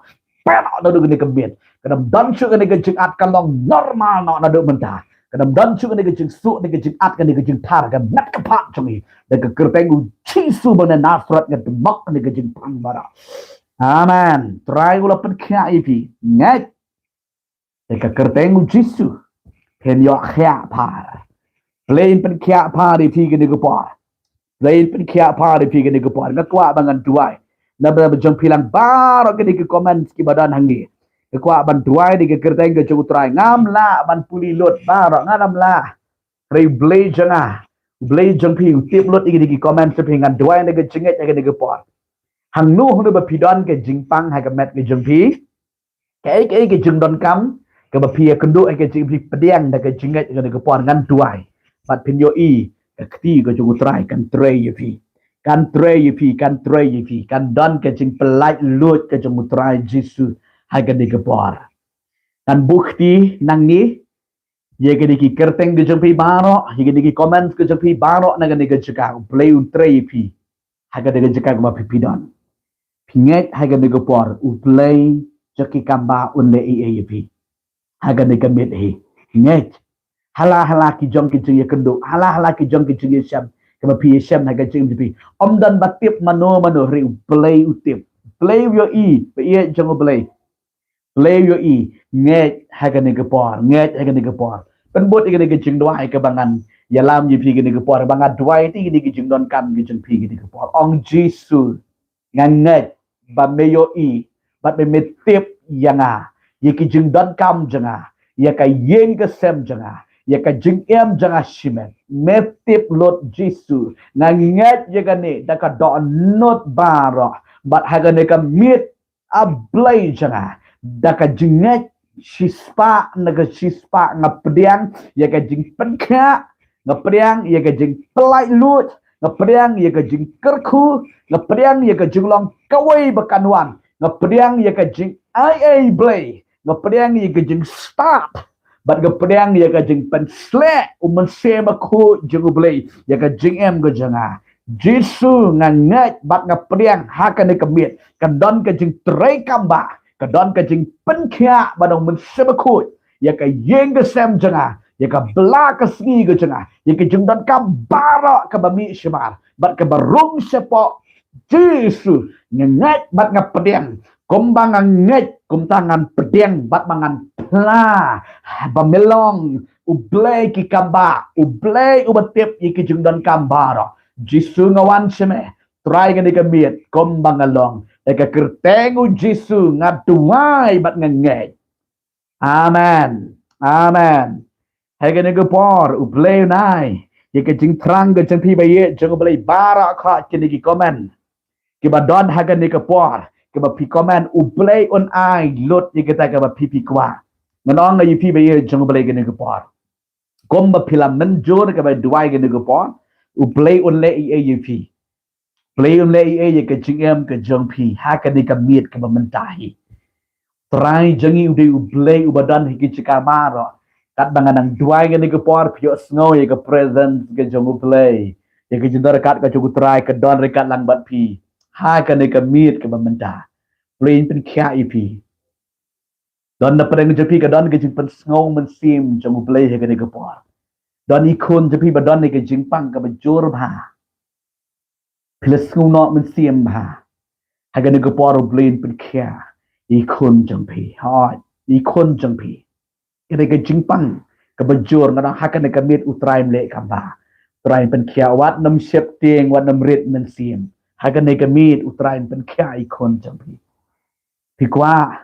pynah naduh kane ka miet. Kan ym don shuh kane ka jingat, kan long normal noh naduh mynta. Kan ym don shuh kane ka jingsuk, kane ka jingat, kane ka jingthar ha ka met ka phad jong ngi. Da ka kyrteng u Jisu ba na Nasareth nga dmok kane ka jingpang baroh. Amen. Trai u la pynkhiah ïa phi. Ngeit. Da ka kyrteng u Jisu. Phin ïoh khiah pha. Blei un pynkhiah pha ïa phi kane ka por. Blei un pynkhiah pha ïa phi kane ka por. Nga kwah ba ngan duwai. Na ba jong phi lang baroh kine ki comments kiba don hangne. Nga kwah ban duwai da ka kyrteng ka jong u Trai. Ngam lah ban pule lut baroh, ngam lah. Hynrei u Blei jong nga, u Blei jong phi u tip lut ïa kine ki comments jong phi. Ngan duwai da ka jingngeit ha kane ka por. Hangno hangno ba phi don ka jingpang ha ka met ka jong phi. Kaei kaei ka jingdonkam kaba phi ïakynduh ha ka jingim, phi pdiang da ka jingngeit ha kane ka por, ngan duwai. Bad phin ïohi ka kti ka jong u Trai kan trei ïa phi. Kan trei ïa phi, kan trei ïa phi. Kan don ka jingpyllait luid ka jong u Trai Jisu ha kane ka por. Ngan buh kti nangne ïa kine ki kyrteng ka jong phi baroh, ïa kine ki comments ka jong phi baroh na kane ka jaka. U Blei un trei ïa phi ha kane ka jaka kaba phi phi don. Phi ngeit ha kane ka por u Blei jong ki kamba un leh ei ei ïa phi ha kane ka miet hi. Ngeit. Ha la ha la ki jong ki jingïakynduh, ha la ha la ki jong ki jingïashem kaba phi ïashem ha ka jingim jong phi. Ym don ba tip mano mano, hynrei u Blei u tip. Blei u ïohi, ba ïeit jong u Blei. Blei u ïohi. Ngeit ha kane ka por, ngeit ha kane ka por. Pynbud ïa kane ka jingduwai kaba ngan ïalam ïa phi kane ka por, ba nga duwai ïa kine ki jingdonkam ki jong phi kane ka por. Ong Jisu, nga ngeit ba me ïohi bad ba me tip ïa nga, ïa ki jingdonkam jong nga, ïa ka ïing ka sem jong nga, ïa ka jingim jong nga shimet. Me tip lut Jisu. Nga ngeit ïa kane da ka dohnud baroh. Bad ha kane ka miet, A Blei jong nga, da ka jingngeit shispah na ka shispah nga pdiang ïa ka jingpynkhiah, nga pdiang ïa ka jingpyllait luid, nga pdiang ïa ka jingkyrkhu, nga pdiang ïa ka jinglong kawei ba kan wan, nga pdiang ïa ka jingai ei Blei, nga pdiang ïa ka jingstad, bad nga pdiang ïa ka jingpynsleh u Mynsiem Bakhuid jong u Blei ïa ka jingim ka jong nga. Jisu, nga ngeit bad nga pdiang ha kane ka miet kan don ka jingtrei kam bah, ka don ka jingpynkhiah bad u Mynsiem Bakhuid ïa ka ïing ka sem jong nga, ïa ka bylla ka sngi ka jong nga, ïa ka jingdonkam baroh kaba mih shamar bad kaba rung shapoh. Jisu, nga ngeit bad nga pdiang. Kumba nga ngeit, kumta ngan pdiang bad ba ngan phla ba me long u Blei ki kam bah, u Blei uba tip ïa ki jingdonkam baroh. Jisu, nga wan sha me, Trai, kane ka miet kumba nga long. Da ka kyrteng u Jisu nga duwai bad nga ngeit. Amen. Amen. Ha kane ka por u Blei un ai ïa ka jingthrang ka jong phi, ba ïeit jong u Blei, baroh kine ki comment kiba don ha kane ka por, kiba phi comment, u Blei un ai lut ïa kita kiba phi phi kwah. Ngan ong ïa phi, ba ïeit jong u Blei, kane ka por, kumba phi la mynjur kaba duwai kane ka por, u Blei un leh ei ei ïa phi. Blei un leh ei ei ïa ka jingim ka jong phi ha kane ka miet kaba mynta hi. Trai jong ngi u dei u Blei uba don ha ki jaka baroh. Katba nga nang duwai kane ka por, phi ïohsngew ïa ka presence ka jong u Blei, ïa ka jingdon ryngkat ka jong u Trai ka don ryngkat lang bad phi ha kane ka miet kaba mynta. Blei un pynkhiah ïa phi. Don na pdeng jong phi ka don ka jingpynsngew mynsiem jong u Blei ha kane ka por. Don i khun jong phi ba don ïa ka jingpang kaba jur bha. Phi la sngew noh mynsiem bha. Ha kane ka por u Blei un pynkhiah i khun jong phi. Hooid, i khun jong phi. Kane ka jingpang kaba jur, nga ong ha kane ka miet u Trai un leh kam bah. Trai un pynkhiah, wat nym sheptieng, wat nym rit mynsiem. Ha kane ka miet u Trai un pynkhiah i khun jong phi. Phi kwah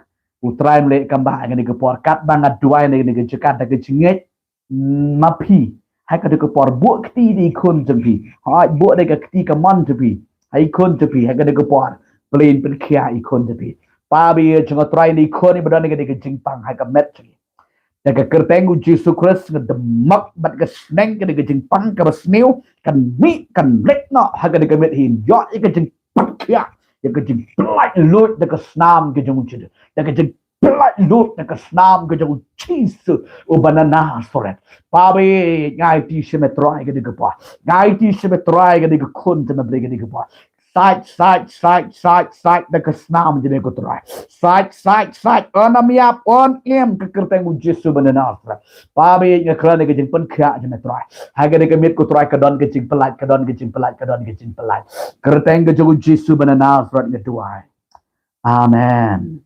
u Trai un leh kam bah ha kane ka por? Katba nga duwai na kane ka jaka, da ka jingngeit ma phi, ha kane ka por buh kti da i khun jong phi. Hooid, buh da ka kti kamon jong phi ha i khun jong phi ha kane ka por. Blei un pynkhiah i khun jong phi. Pa, ba ïeit jong u Trai, na i khun iba don ha kane ka jingpang ha ka met jong ngi, da ka kyrteng u Jisu Khrist nga dmok bad ka sneng kane ka jingpang kaba sniew kan mih, kan leit noh ha kane ka miet hi. Ïoh ïa ka jingpynkhiah, ïa ka jingpyllait luid da ka snam ka jong u Jisu, da ka jingpyllait luid da ka snam ka jong u Jisu uba na Nasareth. Pa, ba ïeit, nga aiti sha me Trai kane ka por. Nga aiti sha me Trai kane ka khun jong me Blei kane ka por. Sait, sait, sait, sait, sait da ka snam jong me ko Trai. Sait, sait, sait. Yn ym ïap, yn im ha ka kyrteng u Jisu ba na Nasareth. Pa ba ïeit, nga kren ïa ka jingpynkhiah jong me Trai. Ha kane ka miet ko Trai ka don ka jingpyllait, ka don ka jingpyllait, ka don ka jingpyllait. Kyrteng ka jong u Jisu ba na Nasareth nga duwai. Amen.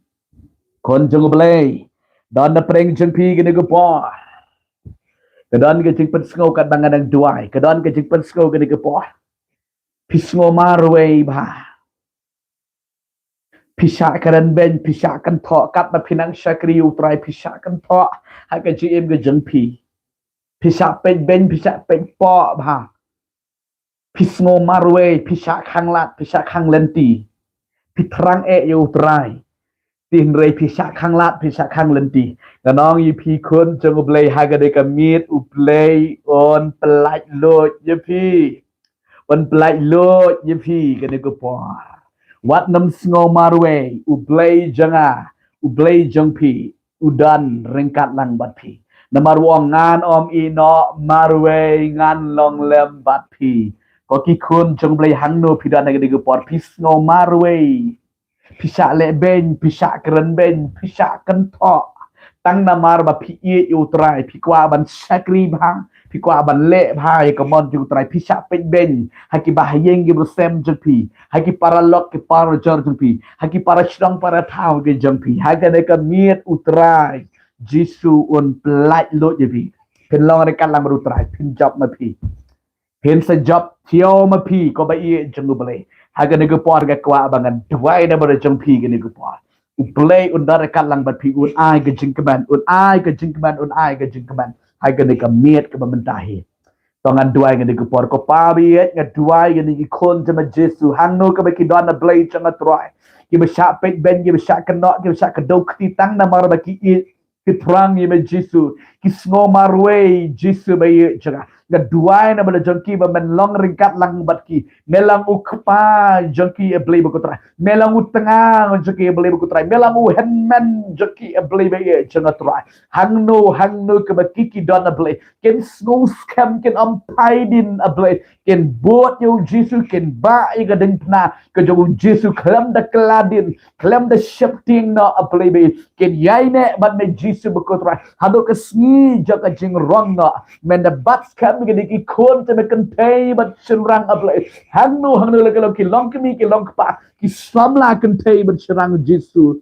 Khun jong u Blei, don na pdeng jong phi kane ka por. Ka don ka jingpynsngew katba nga dang duwai. Ka don ka jingpynsngew kane ka por. Phi sngew marwei bha. Phi shah kren beiñ, phi shah kynthoh, katba phi nang shakri ïa u Trai phi shah kynthoh ha ka jingim ka jong phi. Phi shah peit beiñ, phi shah peit poh bha. Phi sngew marwei, phi shah khanglad, phi shah khang lynti. Phi thrang eh ïa u Trai. Te hynrei phi shah khanglad, phi shah khang lynti. Ngan ong ïa phi khun jong u Blei, ha kane ka miet u Blei un pyllait luid ïa phi. Un pyllait luid ïa phi kane ka por. Wat nym sngew marwei, u Blei jong nga, u Blei jong phi, u don ryngkat lang bad phi. Namar u ong ngan ym ïeh noh marwei, ngan long lem bad phi. Ko ki khun jong u Blei, hangno phi don ha kane ka por, phi sngew marwei. Phi shah leh beiñ, phi shah kren beiñ, phi shah kynthoh. Tang namar ba phi ïeit ïa u Trai, phi kwah ban shakri bha, phi kwah ban leh bha ïa ka mon jong u Trai, phi shah peit beiñ ha kiba ha ïing kiba sem jong phi, ha ki paralok ki parajor jong phi, ha ki parashnong parathaw ki jong phi. Ha kane ka miet u Trai Jisu un pyllait luid ïa phi. Phin long ryngkat lang bad u Trai, phin jop ma phi. Phin sa jop thiaw ma phi ko ba ïeit jong u Blei. Ha kane ka por nga kwah ba ngan duwai na bynta jong phi kane ka por. U Blei un don ryngkat lang bad phi, un ai ka jingkmen, un ai ka jingkmen, un ai ka jingkmen. Ha kane ka miet kaba mynta hi. To ngan duwai kane ka por, ko Pa ba ïeit, nga duwai ïa kine ki khun jong me Jisu, hangno kaba ki don na Blei jong nga Trai. Kiba shah peit beiñ, kiba shah kynnoh, kiba shah kdew kti tang namar ba ki ïeit, ki thrang ïa me Jisu, ki sngew marwei Jisu ba ïeit jong nga. Nga duwai na bynta jong ki ba men long ryngkat lang bad ki. Me long u kpa jong ki, A Blei ba ko Trai. Me long u tnga jong ki, A Blei ba ko Trai. Me long u hynmen jong ki, A Blei ba ïeit jong nga Trai. Hangno hangno kaba ki ki don, A Blei, kin sngew skhem, kin ym phai dien, A Blei. Kin bud ïa u Jisu, kin bah ïa ka diengphna ka jong u Jisu khlem da kylla dien, khlem da sheptieng noh, A Blei ba ïeit. Kin ïaineh bad me Jisu ba ko Trai haduh ka sngi jong ka jingrong noh. Men da bat skhem ïa kine ki khun jong me kynthei bad shynrang, A Blei. Hangno hangno la ki long, ki long kmie, ki long kpa, ki samla kynthei bad shynrang Jisu.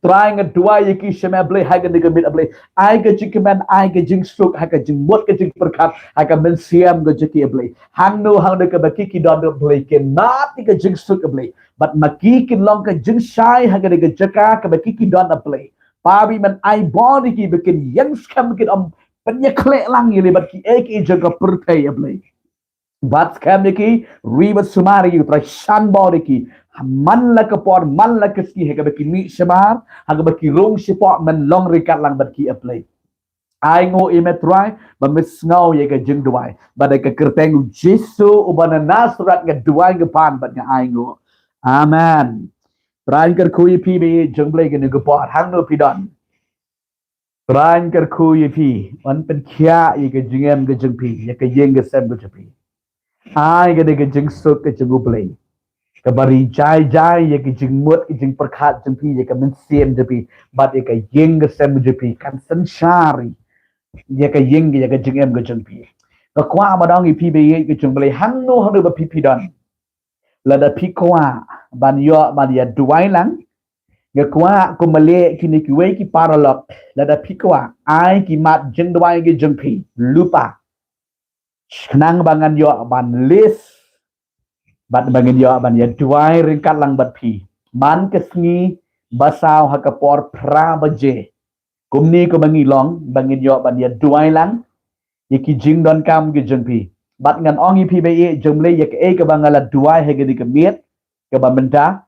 Trai nga duwai ïa ki sha me, A Blei, ha kane ka miet, A Blei. Ai ka jingkmen, ai ka jingsuk ha ka jingmut ka jingpyrkhat ha ka mynsiem ka jong ki, A Blei. Hangno hangno kaba ki ki don, A Blei, kin mad ïa ka jingsuk, A Blei. Bad ma ki kin long ka jingshai ha kane ka jaka kaba ki ki don, A Blei. Pa ba ïeit, men ai bor ïa ki ba kin ïeng skhem, kin ym pynïakhleh lang ïa lade bad kiei kiei jong ka pyrthei, A Blei. Bat skhem ïa ki, ri bad sumar ïa ki, Trai, shan bor ïa ki. Man la ka por, man la ka sngi, ha kaba ki mih sumar, ha kaba ki rung shapoh, men long ryngkat lang bad ki, A Blei. Ai nguh ïa me Trai ba me sngew ïa ka jingduwai. Bad ha ka kyrteng u Jisu uba na Nasareth nga duwai, nga pan bad nga ai nguh. Amen. Trai kyrkhu ïa phi ba ïeit jong u Blei kane ka por, hangno phi don. Trai kyrkhu ïa phi, yn pynkhiah ïa ka jingim ka jong phi, ïa ka ïing ka sem ka jong phi. Ai kane ka jingsuk ka jong u Blei, kaba ri jai jai ïa ka jingmut ka jingpyrkhat jong phi, ïa ka mynsiem jong phi, bad ïa ka ïing ka sem ka jong phi, kan synshar ïa ka ïing, ïa ka jingim ka jong phi. Nga kwah ban ong ïa phi ba ïeit ka jong u Blei, hangno hangno ba phi phi don. Lada phi kwah ban ïoh ban ïa duwai lang, nga kwah kum ma leh kine kiwei ki paralok, lada phi kwah, ai ki mat jingduwai ki jong phi, lypa. Khnang ba ngan ïoh ban list, bad ba ngan ïoh ban ïa duwai ryngkat lang bad phi. Man ka sngi ba saw ha ka por phra baje. Kumne kumba ngi long, ba ngin ïoh ban ïa duwai lang ïa ki jingdonkam ki jong phi. Bad ngan ong ïa phi ba ïeit jong u Blei, ïa kaei kaba nga la duwai ha kane ka miet kaba mynta,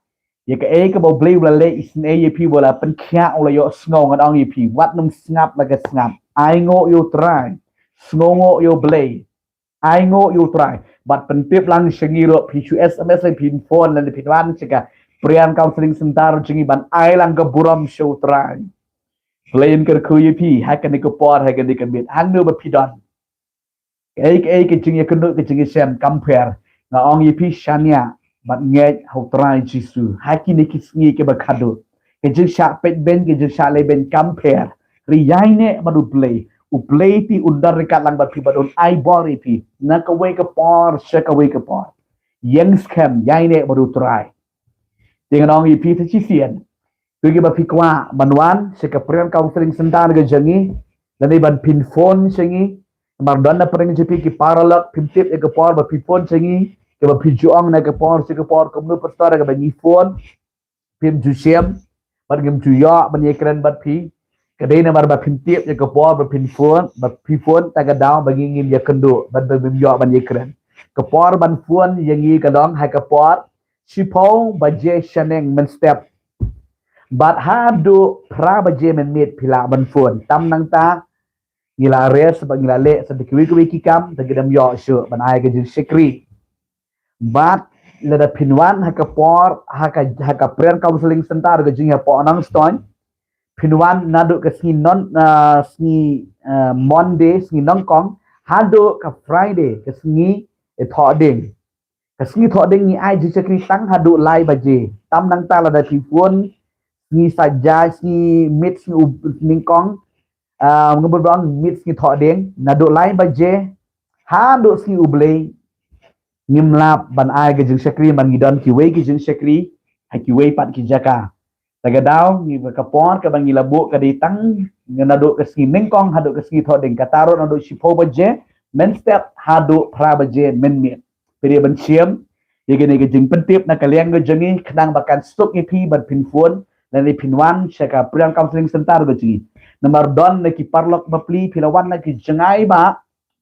ïa kaei kaba u Blei u la leh isynei ïa phi, u la pynkhiah, u la ïohsngew, ngan ong ïa phi, wat nym sngap la ka sngap. Ai nguh ïa u Trai. Sngewnguh ïa u Blei. Ai nguh ïa u Trai. Bad pyntip lang sha ngi ruh, phi shu S M S, phi phone, lane phi wan sha ka Prayer Counseling Center jong ngi ban ai lang ka burom sha u Trai. Blei un kyrkhu ïa phi ha kane ka por, ha kane ka miet, hangno ba phi don. Kaei kaei ka jingïakynduh, ka jingïashem, kam pher. Nga ong ïa phi, shaniah. bad ngeit ha u Trai Jisu ha kine ki sngi kiba khadduh. Ka jingshah peit beiñ, ka jingshah leh beiñ kam pher. Hynrei ïaineh bad U Blei, U Blei te un don ryngkat lang bad phi bad un ai bor ïa phi na kawei ka por sha kawei ka por. Ïeng skhem, ïaineh bad U Trai. Te ngan ong ïa phi sa shisien, to kiba phi kwah ban wan sha ka Prayer Counseling Center ka jong ngi, lane ban pynphone sha ngi. Namar don na pdeng jong phi ki paralok, phim tip ïa ka por ba phi phone sha ngi, kiba phi ju ong na ka por sha ka por, kumno pastor, kaba ngi phone phim ju shem, bad ngim ju ïoh ban ïakren bad phi. Ka dei namar ba phim tip ïa ka por ba phin phone, ba phi phone, ta ka daw ba ngi ngim ïakynduh bad ba ngim ïoh ban ïakren. Ka por ban phone ïa ngi ka long ha ka por shiphew baje shaneng mynstep bad haduh phra baje mynmiet phi lah ban phone. Tam nangta ngi la rest bad ngi la leh sa da kiwei kiwei ki kam, da ki dam ïoh shuh ban ai ka jingshakri. Bad lada phin wan ha ka por, ha ka, ha ka Prayer Counseling Center ka jong ngi hapoh Nongstoiñ, phin wan naduh ka sngi non, ah, sngi, ah, Monday, sngi nyngkong, haduh ka Friday, ka sngi, eh, Thohdieng. Ka sngi Thohdieng ngi ai jingshakri tang haduh lai baje. Tam nangta lada phi phone, sngi Saitjaiñ, sngi Miet, sngi U-, Nyngkong, ah, ngam bun ba ong Miet, sngi Thohdieng, naduh lai baje haduh sngi U Blei, ngim lap ban ai ka jingshakri, ban ngi don kiwei ki jingshakri ha kiwei pat ki jaka. Ta ka daw ngi, ka por kaba ngi la buh ka dei tang naduh ka sngi Nyngkong haduh ka sngi Thohdieng, kata ruh naduh shiphew baje mynstep haduh phra baje mynmiet. Phi dei ban shem ïa kane ka jingpyntip na ka liang ka jong ngi, khnang ba kan suk ïa phi ban phin phone lane phin wan sha ka Prayer Counseling Center ka jong ngi. Namar don na ki paralok bapli phi la wan na ki jngai ba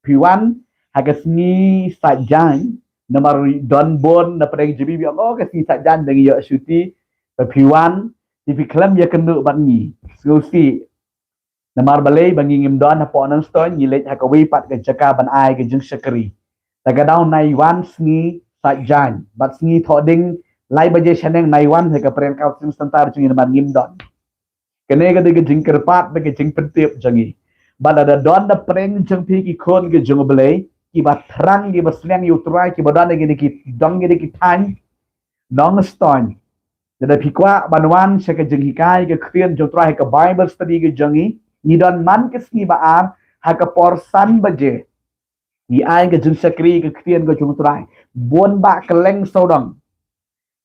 phi wan ha ka sngi Saitjaiñ, namar don bun na pdeng jong phi ba ong, oh, ka sngi Saitjaiñ dang ïoh shuti, ba phi wan, te phi khlem ïakynduh bad ngi. Sngewsih. Namar balei? Ba ngi ngim don hapoh Nongstoiñ, ngi leit ha kawei pat ka jaka ban ai ka jingshakri. Ta ka daw nai wan sngi Saitjaiñ bad sngi Thohdieng lai baje shaneng, nai wan ha ka Prayer Counseling Center jong ngi namar ngim don. Kane ka dei ka jingkyrpad bad ka jingpyntip jong ngi. Bad lada don na pdeng jong phi ki khun ki jong U Blei kiba thrang, kiba sliang ïa U Trai, kiba don ha kine ki dong, kine ki thaiñ Nongstoiñ, lada phi kwah ban wan sha ka jinghikai ka ktien jong U Trai, ka Bible study ka jong ngi, ngi don man ka sngi ba ar ha ka por san baje. Ngi ai ka jingshakri ka ktien ka jong U Trai. Bun ba kylleng sawdong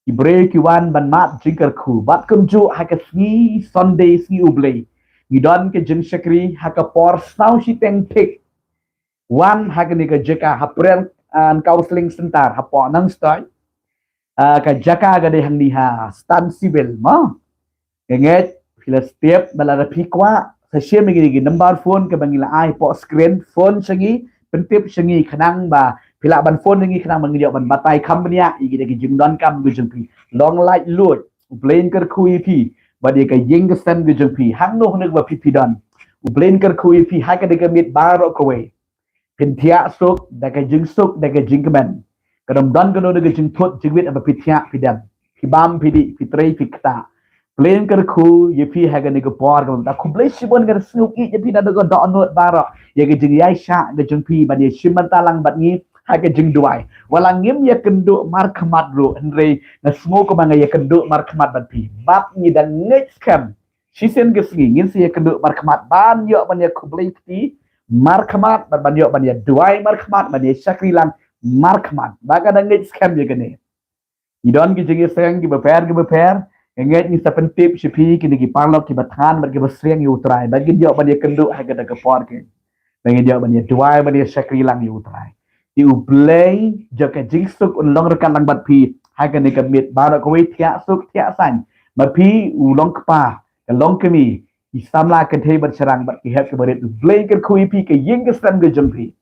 ki briew ki wan ban mad jingkyrkhu. Bad kumjuh ha ka sngi Sunday, sngi U Blei, ngi don ka jingshakri ha ka por saw shiteng thik. Wan ha kane ka jaka ha Prayer and Counseling Center hapoh Nongstoiñ. Ah, ka jaka ka dei hangne ha Stan Civil mo. Nga ngeit phi la step, ba lada phi kwah, sa shem ïa kine ki number phone kaba ngi la ai hapoh screen, phone sha ngi, pyntip sha ngi khnang ba phi lah ban phone sha ngi khnang ba ngin ïoh ban batai kham bniah ïa kine ki jingdonkam ki jong phi. Long laitluid, U Blei un kyrkhu ïa phi bad ïa ka ïing ka sem ki jong phi hangno hangno ba phi phi don. U Blei un kyrkhu ïa phi ha kane ka miet baroh kawei. Phin thiah suk da ka jingsuk, da ka jingkmen. Ka dang don kano kano ka jingthut jingwit haba phi thiah phi dem, phi bam phi dih, phi trei phi ktah. U Blei un kyrkhu ïa phi ha kane ka por. Ka dang, khublei shibun, ka dang sngewbha ïa phi naduh ka dohnud baroh ïa ka jingïaishah ka jong phi ban ïashim bynta lang bad ngi ha ka jingduwai. Wat la ngim ïakynduh markhmat ruh, hynrei nga sngew kumba nga ïakynduh markhmat bad phi. Bad ngi dang ngeit skhem shisien ka sngi ngin sa ïakynduh markhmat ban ïoh ban ïakhublei kti markhmat, ban, ban ïoh ban ïaduwai markhmat, ban ïashakri lang markhmat. Ba nga dang ngeit skhem ïa kane. Ngi don ki jingïaseng kiba pher kiba pher. Nga ngeit ngin sa pyntip sha phi kine ki paralok kiba thngan bad kiba sliang ïa U Trai, ba ngin ïoh ban ïakynduh ha kata ka por keiñ. Ba ngin ïoh ban ïaduwai, ban ïashakri lang ïa U Trai. Te U Blei jong ka jingsuk un long ryngkat lang bad phi ha kane ka miet baroh kawei, thiah suk thiah saiñ. Ma phi u long kpa, ka long kmie, ki samla kynthei bad shynrang bad ki hep ki barit, U Blei un kyrkhu ïa phi, ka ïing ka sem ka jong phi.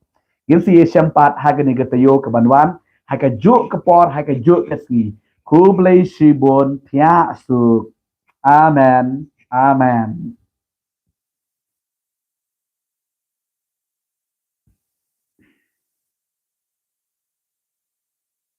Ngin sa ïashem pat ha kane ka taïew kaban wan, ha kajuh ka por, ha kajuh ka sngi. Khublei shibun, thiah suk. Amen. Amen.